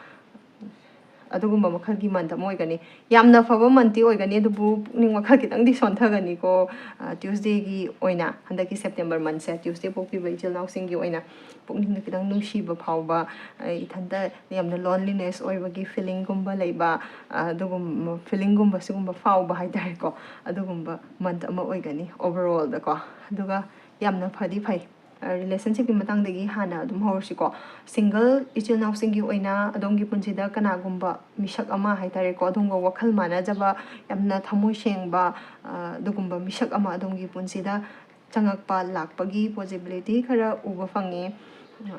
ꯑꯗꯨꯒꯨꯝꯕ ꯃꯈꯜꯒꯤ ꯃꯟꯊ ꯑꯃ ꯑꯣꯏꯒꯅꯤ꯫ ꯌꯥꯝꯅ ꯐꯕ ꯃꯟꯊꯇꯤ ꯑꯣꯏꯒꯅꯤ, ꯑꯗꯨꯕꯨ ꯄꯨꯛꯅꯤꯡ ꯋꯥꯈꯜ ꯈꯤꯇꯪꯗꯤ ꯁꯣꯟꯊꯒꯅꯤꯀꯣ꯫ ꯑ, Tuesdayꯒꯤ ꯑꯣꯏꯅ, ꯍꯟꯗꯛꯀꯤ ꯁꯦꯞꯇꯦꯝꯕꯔ ꯃꯟꯁꯦ Tuesday ꯄꯣꯛꯄꯤꯕ ꯏꯆꯤꯜ ꯏꯅꯥꯎꯁꯤꯡꯒꯤ ꯑꯣꯏꯅ ꯄꯨꯛꯅꯤꯡꯗ ꯈꯤꯇꯪ ꯅꯨꯡꯁꯤꯕ ꯐꯥꯎꯕ, ꯑ, ꯏꯊꯟꯇ ꯌꯥꯝꯅ loneliness ꯑꯣꯏꯕꯒꯤ feelingꯒꯨꯝꯕ ꯂꯩꯕ, ꯑ, ꯑꯗꯨꯒꯨꯝꯕ feelingꯒꯨꯝꯕ ꯁꯤꯒꯨꯝꯕ ꯐꯥꯎꯕ ꯍꯥꯏꯇꯥꯔꯦꯀꯣ, ꯑꯗꯨꯒꯨꯝꯕ ꯃꯟꯊ ꯑꯃ ꯑꯣꯏꯒꯅꯤ overallꯗꯀꯣ꯫ ꯑꯗꯨꯒ ꯌꯥꯝꯅ ꯐꯗꯤ ꯐꯩ꯫ ꯑ, relationshipꯀꯤ ꯃꯇꯥꯡꯗꯒꯤ ꯍꯥꯟꯅ ꯑꯗꯨꯝ ꯍꯧꯔꯁꯤꯀꯣ꯫ Single ꯏꯆꯤꯜ ꯏꯅꯥꯎꯁꯤꯡꯒꯤ ꯑꯣꯏꯅ ꯑꯗꯣꯝꯒꯤ ꯄꯨꯟꯁꯤꯗ ꯀꯅꯥꯒꯨꯝꯕ ꯃꯤꯁꯛ ꯑꯃ ꯍꯥꯏꯇꯥꯔꯦꯀꯣ, ꯑꯗꯣꯝꯒ ꯋꯥꯈꯜ ꯃꯥꯟꯅꯖꯕ, ꯌꯥꯝꯅ ꯊꯃꯣꯏ ꯁꯦꯡꯕ, ꯑ, ꯑꯗꯨꯒꯨꯝꯕ ꯃꯤꯁꯛ ꯑꯃ ꯑꯗꯣꯝꯒꯤ ꯄꯨꯟꯁꯤꯗ ꯆꯪꯉꯛꯄ, ꯂꯥꯛꯄꯒꯤ possibility ꯈꯔ ꯎꯕ ꯐꯪꯉꯤ꯫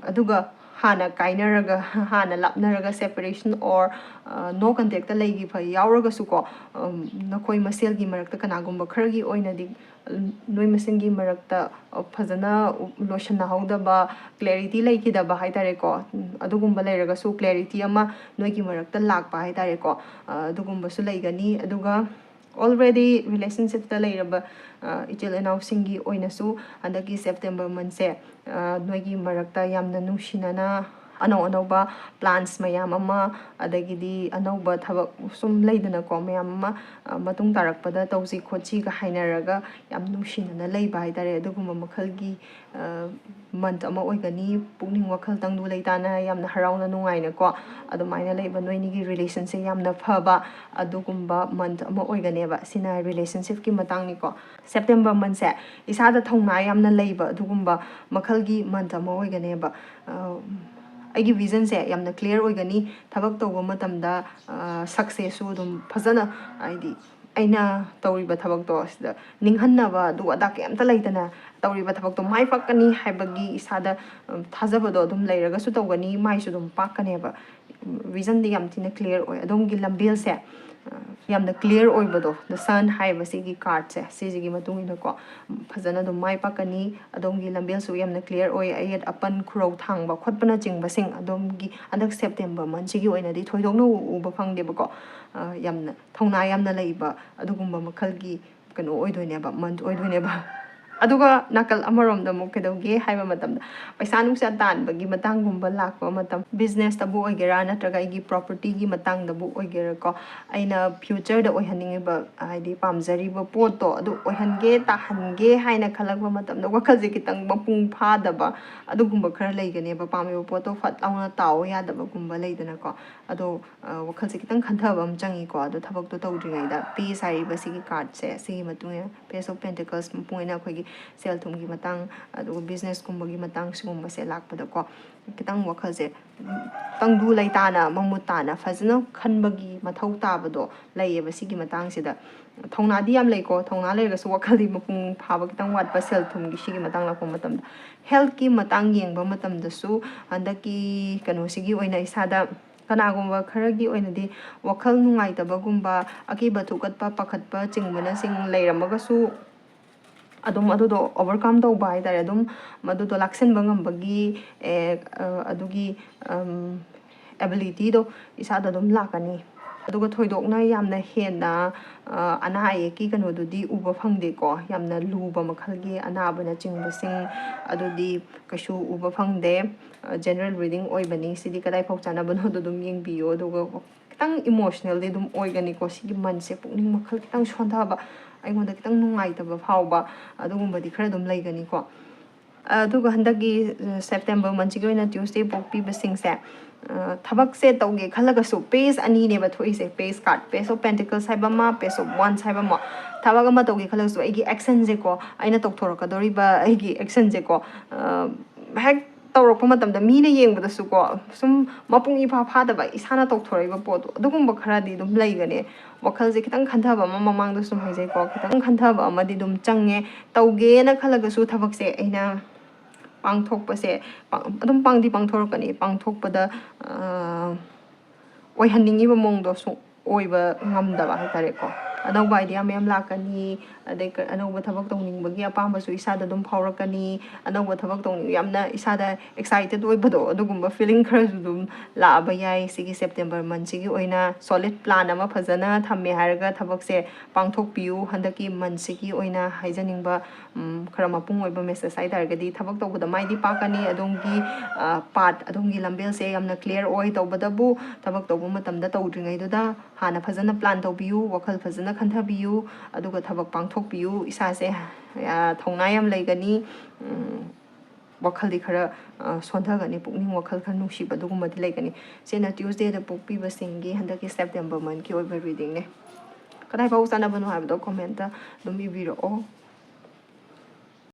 ꯑꯗꯨꯒ ꯍꯥꯟꯅ ꯀꯥꯏꯅꯔꯒ, ꯍꯥꯟꯅ ꯂꯥꯞꯅꯔꯒ separation or, ꯑ, no contactꯇ ꯂꯩꯈꯤꯕ ꯌꯥꯎꯔꯒꯁꯨꯀꯣ, ꯎꯝ, ꯅꯈꯣꯏ ꯃꯁꯦꯜꯒꯤ ꯃꯔꯛꯇ ꯀꯅꯥꯒꯨꯝꯕ ꯈꯔꯒꯤ ꯑꯣꯏꯅꯗꯤ, ꯎꯝ, ꯅꯣꯏ ꯃꯁꯦꯜꯒꯤ ꯃꯔꯛꯇ, ꯑ, ꯐꯖꯅ ꯂꯣꯏꯁꯤꯟꯅꯍꯧꯗꯕ, clarity ꯂꯩꯈꯤꯗꯕ ꯍꯥꯏꯇꯥꯔꯦꯀꯣ, ꯎꯝ, ꯑꯗꯨꯒꯨꯝꯕ ꯂꯩꯔꯒꯁꯨ clarity ꯑꯃ ꯅꯣꯏꯒꯤ ꯃꯔꯛꯇ ꯂꯥꯛꯄ ꯍꯥꯏꯇꯥꯔꯦꯀꯣ, ꯑ, ꯑꯗꯨꯒꯨꯝꯕꯁꯨ ꯂꯩꯒꯅꯤ꯫ ꯑꯗꯨꯒ already relationshipꯇ ꯂꯩꯔꯕ, ꯑ, ꯏꯆꯤꯜ ꯏꯅꯥꯎꯁꯤꯡꯒꯤ ꯑꯣꯏꯅꯁꯨ ꯍꯟꯗꯛꯀꯤ ꯁꯦꯞꯇꯦꯝꯕꯔ ꯃꯟꯁꯦ, ꯑ, ꯅꯣꯏꯒꯤ ꯃꯔꯛꯇ ꯌꯥꯝꯅ ꯅꯨꯡꯁꯤꯅꯅ ꯑꯅꯧ ꯑꯅꯧꯕ plans ꯃꯌꯥꯝ ꯑꯃ, ꯑꯗꯒꯤꯗꯤ ꯑꯅꯧꯕ ꯊꯕꯛ ꯁꯨꯝ ꯂꯩꯗꯅꯀꯣ, ꯃꯌꯥꯝ ꯑꯃ, ꯑ, ꯃꯇꯨꯡ ꯇꯥꯔꯛꯄꯗ ꯇꯧꯁꯤ ꯈꯣꯠꯁꯤꯒ ꯍꯥꯏꯅꯔꯒ ꯌꯥꯝ ꯅꯨꯡꯁꯤꯅꯅ ꯂꯩꯕ ꯍꯥꯏꯇꯥꯔꯦ꯫ ꯑꯗꯨꯒꯨꯝꯕ ꯃꯈꯜꯒꯤ, ꯑ, month ꯑꯃ ꯑꯣꯏꯒꯅꯤ꯫ ꯄꯨꯛꯅꯤꯡ ꯋꯥꯈꯜ ꯇꯪꯗꯨ ꯂꯩꯇꯥꯅ ꯌꯥꯝꯅ ꯍꯔꯥꯎꯅ ꯅꯨꯡꯉꯥꯏꯅꯀꯣ, ꯑꯗꯨꯃꯥꯏꯅ ꯂꯩꯕ, ꯅꯣꯏꯅꯤꯒꯤ relationꯁꯦ ꯌꯥꯝꯅ ꯐꯕ ꯑꯗꯨꯒꯨꯝꯕ month ꯑꯃ ꯑꯣꯏꯒꯅꯦꯕ꯫ ꯁꯤꯅ relationshipꯀꯤ ꯃꯇꯥꯡꯅꯤꯀꯣ꯫ September monthꯁꯦ ꯏꯁꯥꯗ ꯊꯧꯅꯥ ꯌꯥꯝꯅ ꯂꯩꯕ ꯑꯗꯨꯒꯨꯝꯕ ꯃꯈꯜꯒꯤ month ꯑꯃ ꯑꯣꯏꯒꯅꯦꯕ꯫ ꯑ, ꯑꯩꯒꯤ visionꯁꯦ ꯌꯥꯝꯅ clear ꯑꯣꯏꯒꯅꯤ꯫ ꯊꯕꯛ ꯇꯧꯕ ꯃꯇꯝꯗ, ꯑ, successꯁꯨ ꯑꯗꯨꯝ ꯐꯖꯅ, ꯍꯥꯏꯗꯤ, ꯑꯩꯅ ꯇꯧꯔꯤꯕ ꯊꯕꯛꯇꯣ ꯁꯤꯗ ꯅꯤꯡꯍꯟꯅꯕ ꯑꯗꯨ ꯑꯗꯥ ꯀꯩꯝꯇ ꯂꯩꯇꯅ ꯇꯧꯔꯤꯕ ꯊꯕꯛꯇꯣ ꯃꯥꯏ ꯄꯥꯛꯀꯅꯤ ꯍꯥꯏꯕꯒꯤ ꯏꯁꯥꯗ, ꯎꯝ, ꯊꯥꯖꯕꯗꯣ ꯑꯗꯨꯝ ꯂꯩꯔꯒꯁꯨ ꯇꯧꯒꯅꯤ, ꯃꯥꯏꯁꯨ ꯑꯗꯨꯝ ꯄꯥꯛꯀꯅꯦꯕ꯫ Visionꯗꯤ ꯌꯥꯝ ꯊꯤꯅ clear ꯑꯣꯏ꯫ ꯑꯗꯣꯝꯒꯤ ꯂꯝꯕꯦꯜꯁꯦ, ꯑ, ꯌꯥꯝꯅ clear ꯑꯣꯏꯕꯗꯣ, the Sun ꯍꯥꯏꯔꯤꯕ ꯁꯤꯒꯤ cardꯁꯦ, ꯁꯤꯁꯤꯒꯤ ꯃꯇꯨꯡ ꯏꯟꯅꯀꯣ, ꯎꯝ, ꯐꯖꯅ ꯑꯗꯨꯝ ꯃꯥꯏ ꯄꯥꯛꯀꯅꯤ꯫ ꯑꯗꯣꯝꯒꯤ ꯂꯝꯕꯦꯜꯁꯨ ꯌꯥꯝꯅ clear ꯑꯣꯏ꯫ ꯑꯌꯦꯠ ꯑꯄꯟ, ꯈꯨꯔꯧ ꯊꯥꯡꯕ ꯈꯣꯠꯄꯅꯆꯤꯡꯕꯁꯤꯡ ꯑꯗꯣꯝꯒꯤ ꯍꯟꯗꯛ September monthꯁꯤꯒꯤ ꯑꯣꯏꯅꯗꯤ ꯊꯣꯏꯗꯣꯛꯅ ꯎ-, ꯎꯕ ꯐꯪꯗꯦꯕꯀꯣ꯫ ꯑ, ꯌꯥꯝꯅ ꯊꯧꯅꯥ ꯌꯥꯝꯅ ꯂꯩꯕ ꯑꯗꯨꯒꯨꯝꯕ ꯃꯈꯜꯒꯤ ꯀꯩꯅꯣ ꯑꯣꯏꯗꯣꯏꯅꯦꯕ, month ꯑꯣꯏꯗꯣꯏꯅꯦꯕ꯫ ꯑꯗꯨꯒ ꯅꯥꯀꯜ ꯑꯃꯔꯣꯝꯗ ꯑꯃꯨꯛ ꯀꯩꯗꯧꯒꯦ ꯍꯥꯏꯕ ꯃꯇꯝꯗ, ꯄꯩꯁꯥ ꯅꯨꯡꯁꯥ ꯇꯥꯟꯕꯒꯤ ꯃꯇꯥꯡꯒꯨꯝꯕ ꯂꯥꯛꯄ ꯃꯇꯝ, businessꯇꯕꯨ ꯑꯣꯏꯒꯦꯔꯥ ꯅꯠꯇ꯭ꯔꯒ ꯑꯩꯒꯤ propertyꯒꯤ ꯃꯇꯥꯡꯗꯕꯨ ꯑꯣꯏꯒꯦꯔꯥꯀꯣ, ꯑꯩꯅ futureꯗ ꯑꯣꯏꯍꯟꯅꯤꯡꯉꯤꯕ, ꯍꯥꯏꯗꯤ ꯄꯥꯝꯖꯔꯤꯕ ꯄꯣꯠꯇꯣ ꯑꯗꯨ ꯑꯣꯏꯍꯟꯒꯦ, ꯇꯥꯍꯟꯒꯦ ꯍꯥꯏꯅ ꯈꯜꯂꯛꯄ ꯃꯇꯝꯗ ꯋꯥꯈꯜꯁꯦ ꯈꯤꯇꯪ ꯃꯄꯨꯡ ꯐꯥꯗꯕ ꯑꯗꯨꯒꯨꯝꯕ ꯈꯔ ꯂꯩꯒꯅꯦꯕ꯫ ꯄꯥꯝꯃꯤꯕ ꯄꯣꯠꯇꯣ ꯐꯠ ꯂꯥꯎꯅ ꯇꯥꯎꯑꯣ ꯌꯥꯗꯕꯒꯨꯝꯕ ꯂꯩꯗꯅꯀꯣ꯫ ꯑꯗꯣ, ꯑ, ꯋꯥꯈꯜꯁꯦ ꯈꯤꯇꯪ ꯈꯟꯊꯕ ꯑꯃ ꯆꯪꯉꯤꯀꯣ꯫ ꯑꯗꯣ ꯊꯕꯛꯇꯣ ꯇꯧꯗ꯭ꯔꯤꯉꯩꯗ, Page ꯍꯥꯏꯔꯤꯕ ꯁꯤꯒꯤ cardꯁꯦ, ꯁꯤꯒꯤ ꯃꯇꯨꯡ ꯏꯟꯅ, Page of Pentacles ꯃꯄꯨꯡ ꯑꯣꯏꯅ ꯑꯩꯈꯣꯏꯒꯤ ꯁꯦꯜ ꯊꯨꯝꯒꯤ ꯃꯇꯥꯡ, ꯑꯗꯨꯒ businessꯀꯨꯝꯕꯒꯤ ꯃꯇꯥꯡ, ꯁꯤꯒꯨꯝꯕꯁꯦ ꯂꯥꯛꯄꯗꯀꯣ, ꯈꯤꯇꯪ ꯋꯥꯈꯜꯁꯦ, ꯎꯝ, ꯇꯪꯗꯨ ꯂꯩꯇꯥꯅ, ꯃꯃꯨꯠ ꯇꯥꯅ ꯐꯖꯅ ꯈꯟꯕꯒꯤ ꯃꯊꯧ ꯇꯥꯕꯗꯣ ꯂꯩꯌꯦꯕ ꯁꯤꯒꯤ ꯃꯇꯥꯡꯁꯤꯗ꯫ ꯊꯧꯅꯥꯗꯤ ꯌꯥꯝ ꯂꯩꯀꯣ, ꯊꯧꯅꯥ ꯂꯩꯔꯒꯁꯨ ꯋꯥꯈꯜꯗꯤ ꯃꯄꯨꯡ ꯐꯥꯕ ꯈꯤꯇꯪ ꯋꯥꯠꯄ, ꯁꯦꯜ ꯊꯨꯝꯒꯤ ꯁꯤꯒꯤ ꯃꯇꯥꯡ ꯂꯥꯛꯄ ꯃꯇꯝꯗ꯫ Healthꯀꯤ ꯃꯇꯥꯡ ꯌꯦꯡꯕ ꯃꯇꯝꯗꯁꯨ ꯍꯟꯗꯛꯀꯤ ꯀꯩꯅꯣꯁꯤꯒꯤ ꯑꯣꯏꯅ ꯏꯁꯥꯗ ꯀꯅꯥꯒꯨꯝꯕ ꯈꯔꯒꯤ ꯑꯣꯏꯅꯗꯤ ꯋꯥꯈꯜ ꯅꯨꯡꯉꯥꯏꯇꯕꯒꯨꯝꯕ, ꯑꯀꯤꯕ ꯊꯨꯀꯠꯄ, ꯄꯥꯈꯠꯄ ꯆꯤꯡꯕꯅꯆꯤꯡ ꯂꯩꯔꯝꯃꯒꯁꯨ, ꯑꯗꯨꯝ ꯑꯗꯨꯗꯣ overcome ꯇꯧꯕ ꯍꯥꯏ ꯇꯥꯔꯦ, ꯑꯗꯨꯝ ꯃꯗꯨꯗꯣ ꯂꯥꯛꯁꯤꯟꯕ ꯉꯝꯕꯒꯤ, ꯑꯦ, ꯑ, ꯑꯗꯨꯒꯤ, ꯑꯝ, abilityꯗꯣ ꯏꯁꯥꯗ ꯑꯗꯨꯝ ꯂꯥꯛꯀꯅꯤ꯫ ꯑꯗꯨꯒ ꯊꯣꯏꯗꯣꯛꯅ ꯌꯥꯝꯅ ꯍꯦꯟꯅ ꯑꯅꯥ ꯑꯌꯦꯛꯀꯤ ꯀꯩꯅꯣꯗꯨꯗꯤ ꯎꯕ ꯐꯪꯗꯦꯀꯣ꯫ ꯌꯥꯝꯅ ꯂꯨꯕ ꯃꯈꯜꯒꯤ ꯑꯅꯥꯕꯅꯆꯤꯡꯕꯁꯤꯡ ꯑꯗꯨꯗꯤ ꯀꯩꯁꯨ ꯎꯕ ꯐꯪꯗꯦ꯫ ꯖꯦꯅꯔꯦꯜ ꯔꯤꯗꯤꯡ ꯑꯣꯏꯕꯅꯤ꯫ ꯁꯤꯗꯤ ꯀꯗꯥꯏ ꯐꯥꯎ ꯆꯥꯟꯅꯕꯅꯣꯗꯣ ꯑꯗꯨꯝ ꯌꯦꯡꯕꯤꯌꯣ꯫ ꯑꯗꯨꯒ ꯈꯤꯇꯪ ꯏꯃꯣꯁꯅꯦꯜꯗꯤ ꯑꯗꯨꯝ ꯑꯣꯏꯒꯅꯤꯀꯣ꯫ ꯁꯤꯒꯤ ꯃꯟꯁꯦ ꯄꯨꯛꯅꯤꯡ ꯋꯥꯈꯜ ꯈꯤꯇꯪ ꯁꯣꯟꯊꯕ, ꯑꯩꯉꯣꯟꯗ ꯈꯤꯇꯪ ꯅꯨꯡꯉꯥꯏꯇꯕ ꯐꯥꯎꯕ ꯑꯗꯨꯒꯨꯝꯕꯗꯤ ꯈꯔ ꯑꯗꯨꯝ ꯂꯩꯒꯅꯤꯀꯣ꯫ ꯑꯗꯨꯒ ꯍꯟꯗꯛꯀꯤ ꯁꯦꯞꯇꯦꯝꯕꯔ ꯃꯟꯁꯤꯒꯤ ꯑꯣꯏꯅ ꯇ꯭ꯌꯨꯁꯗꯦ ꯄꯣꯛꯄꯤꯕꯁꯤꯡꯁꯦ, ꯊꯕꯛꯁꯦ ꯇꯧꯒꯦ ꯈꯜꯂꯒꯁꯨ, ꯄꯦꯖ ꯑꯅꯤꯅꯦꯕ ꯊꯣꯛꯏꯁꯦ, page card, page of pentacles ꯍꯥꯏꯕ ꯑꯃ, ꯄꯦꯖ ꯑꯣꯐ ꯋꯥꯟꯁ ꯍꯥꯏꯕ ꯑꯃ꯫ ꯊꯕꯛ ꯑꯃ ꯇꯧꯒꯦ ꯈꯜꯂꯒꯁꯨ ꯑꯩꯒꯤ ꯑꯦꯛꯁꯟꯁꯦꯀꯣ, ꯑꯩꯅ ꯇꯧꯊꯣꯔꯛꯀꯗꯧꯔꯤꯕ ꯑꯩꯒꯤ ꯑꯦꯛꯁꯟꯁꯦꯀꯣ, ꯍꯦꯛ ꯇꯧꯔꯛꯄ ꯃꯇꯝꯗ ꯃꯤꯅ ꯌꯦꯡꯕꯗꯁꯨꯀꯣ, ꯁꯨꯝ ꯃꯄꯨꯡ ꯏꯐꯥ ꯐꯥꯗꯕ, ꯏꯁꯥꯅ ꯇꯧꯊꯣꯔꯛꯏꯕ ꯄꯣꯠꯇꯣ ꯑꯗꯨꯒꯨꯝꯕ ꯈꯔꯗꯤ ꯑꯗꯨꯝ ꯂꯩꯒꯅꯤ꯫ ꯋꯥꯈꯜꯁꯦ ꯈꯤꯇꯪ ꯈꯟꯊꯕ ꯑꯃ, ꯃꯃꯥꯡꯗ ꯁꯨꯝ ꯍꯥꯏꯖꯩꯀꯣ, ꯈꯤꯇꯪ ꯈꯟꯊꯕ ꯑꯃꯗꯤ ꯑꯗꯨꯝ ꯆꯪꯉꯦ꯫ ꯇꯧꯒꯦꯅ ꯈꯜꯂꯒꯁꯨ ꯊꯕꯛꯁꯦ ꯑꯩꯅ ꯄꯥꯡꯊꯣꯛꯄꯁꯦ, ꯑꯗꯨꯝ ꯄꯥꯡꯗꯤ ꯄꯥꯡꯊꯣꯔꯛꯀꯅꯤ꯫ ꯄꯥꯡꯊꯣꯛꯄꯗ ꯑꯣꯏꯍꯟꯅꯤꯡꯉꯤꯕ ꯃꯑꯣꯡꯗꯣ ꯁꯨꯝ ꯑꯣꯏꯕ ꯉꯝꯗꯕ ꯍꯥꯏꯇꯥꯔꯦꯀꯣ꯫ ꯑꯅꯧꯕ ꯑꯥꯏꯗꯤꯌꯥ ꯃꯌꯥꯝ ꯂꯥꯛꯀꯅꯤ, ꯑꯗꯩ ꯑꯅꯧꯕ ꯊꯕꯛ ꯇꯧꯅꯤꯡꯕꯒꯤ ꯑꯄꯥꯝꯕꯁꯨ ꯏꯁꯥꯗ ꯑꯗꯨꯝ ꯐꯥꯎꯔꯛꯀꯅꯤ꯫ ꯑꯅꯧꯕ ꯊꯕꯛ ꯇꯧꯅꯤꯡ, ꯌꯥꯝꯅ ꯏꯁꯥꯗ ꯑꯦꯛꯁꯥꯏꯇꯦꯠ ꯑꯣꯏꯕꯗꯣ, ꯑꯗꯨꯒꯨꯝꯕ ꯐꯤꯂꯤꯡ ꯈꯔꯁꯨ ꯑꯗꯨꯝ ꯂꯥꯛꯑꯕ ꯌꯥꯏ꯫ ꯁꯤꯒꯤ ꯁꯦꯞꯇꯦꯝꯕꯔ ꯃꯟꯁꯤꯒꯤ ꯑꯣꯏꯅ ꯁꯣꯂꯤꯠ ꯄ꯭ꯂꯥꯟ ꯑꯃ ꯐꯖꯅ ꯊꯝꯃꯦ ꯍꯥꯏꯔꯒ ꯊꯕꯛꯁꯦ ꯄꯥꯡꯊꯣꯛꯄꯤꯌꯨ꯫ ꯍꯟꯗꯛꯀꯤ ꯃꯟꯁꯤꯒꯤ ꯑꯣꯏꯅ ꯍꯥꯏꯖꯅꯤꯡꯕ ꯈꯔ ꯃꯄꯨꯡ ꯑꯣꯏꯕ ꯃꯦꯁꯦꯖ ꯍꯥꯏ ꯇꯥꯔꯒꯗꯤ, ꯊꯕꯛ ꯇꯧꯕꯗ ꯃꯥꯏꯗꯤ ꯄꯥꯛꯀꯅꯤ꯫ ꯑꯗꯣꯝꯒꯤ ꯄꯥꯠ, ꯑꯗꯣꯝꯒꯤ ꯂꯝꯕꯦꯜꯁꯦ ꯌꯥꯝꯅ ꯀ꯭ꯂꯤꯌꯥꯔ ꯑꯣꯏ꯫ ꯇꯧꯕꯇꯕꯨ ꯊꯕꯛ ꯇꯧꯕ ꯃꯇꯝꯗ ꯇꯧꯗ꯭ꯔꯤꯉꯩꯗꯨꯗ ꯍꯥꯟꯅ ꯐꯖꯅ ꯄ꯭ꯂꯥꯟ ꯇꯧꯕꯤꯌꯨ, ꯋꯥꯈꯜ ꯐꯖꯅ ꯈꯟꯊꯕꯤꯌꯨ, ꯑꯗꯨꯒ ꯊꯕꯛ ꯄꯥꯡꯊꯣꯛꯄꯤꯌꯨ꯫ ꯏꯁꯥꯁꯦ ꯊꯧꯅꯥ ꯌꯥꯝ ꯂꯩꯒꯅꯤ꯫ ꯋꯥꯈꯜꯗꯤ ꯈꯔ ꯁꯣꯟꯊꯒꯅꯤ, ꯄꯨꯛꯅꯤꯡ ꯋꯥꯈꯜ ꯈꯔ ꯅꯨꯡꯁꯤꯕ ꯑꯗꯨꯒꯨꯝꯕꯗꯤ ꯂꯩꯒꯅꯤ꯫ ꯁꯤꯅ ꯇ꯭ꯌꯨꯁꯗꯦꯗ ꯄꯣꯛꯄꯤꯕꯁꯤꯡꯒꯤ ꯍꯟꯗꯛꯀꯤ ꯁꯦꯞꯇꯦꯝꯕꯔ ꯃꯟꯊꯀꯤ ꯑꯣꯏꯕ ꯔꯤꯗꯤꯡꯅꯦ꯫ ꯀꯗꯥꯏ ꯐꯥꯎ ꯆꯥꯟꯅꯕꯅꯣ ꯍꯥꯏꯕꯗꯣ ꯀꯣꯃꯦꯟꯇ ꯑꯗꯨꯝ ꯏꯕꯤꯔꯛꯑꯣ꯫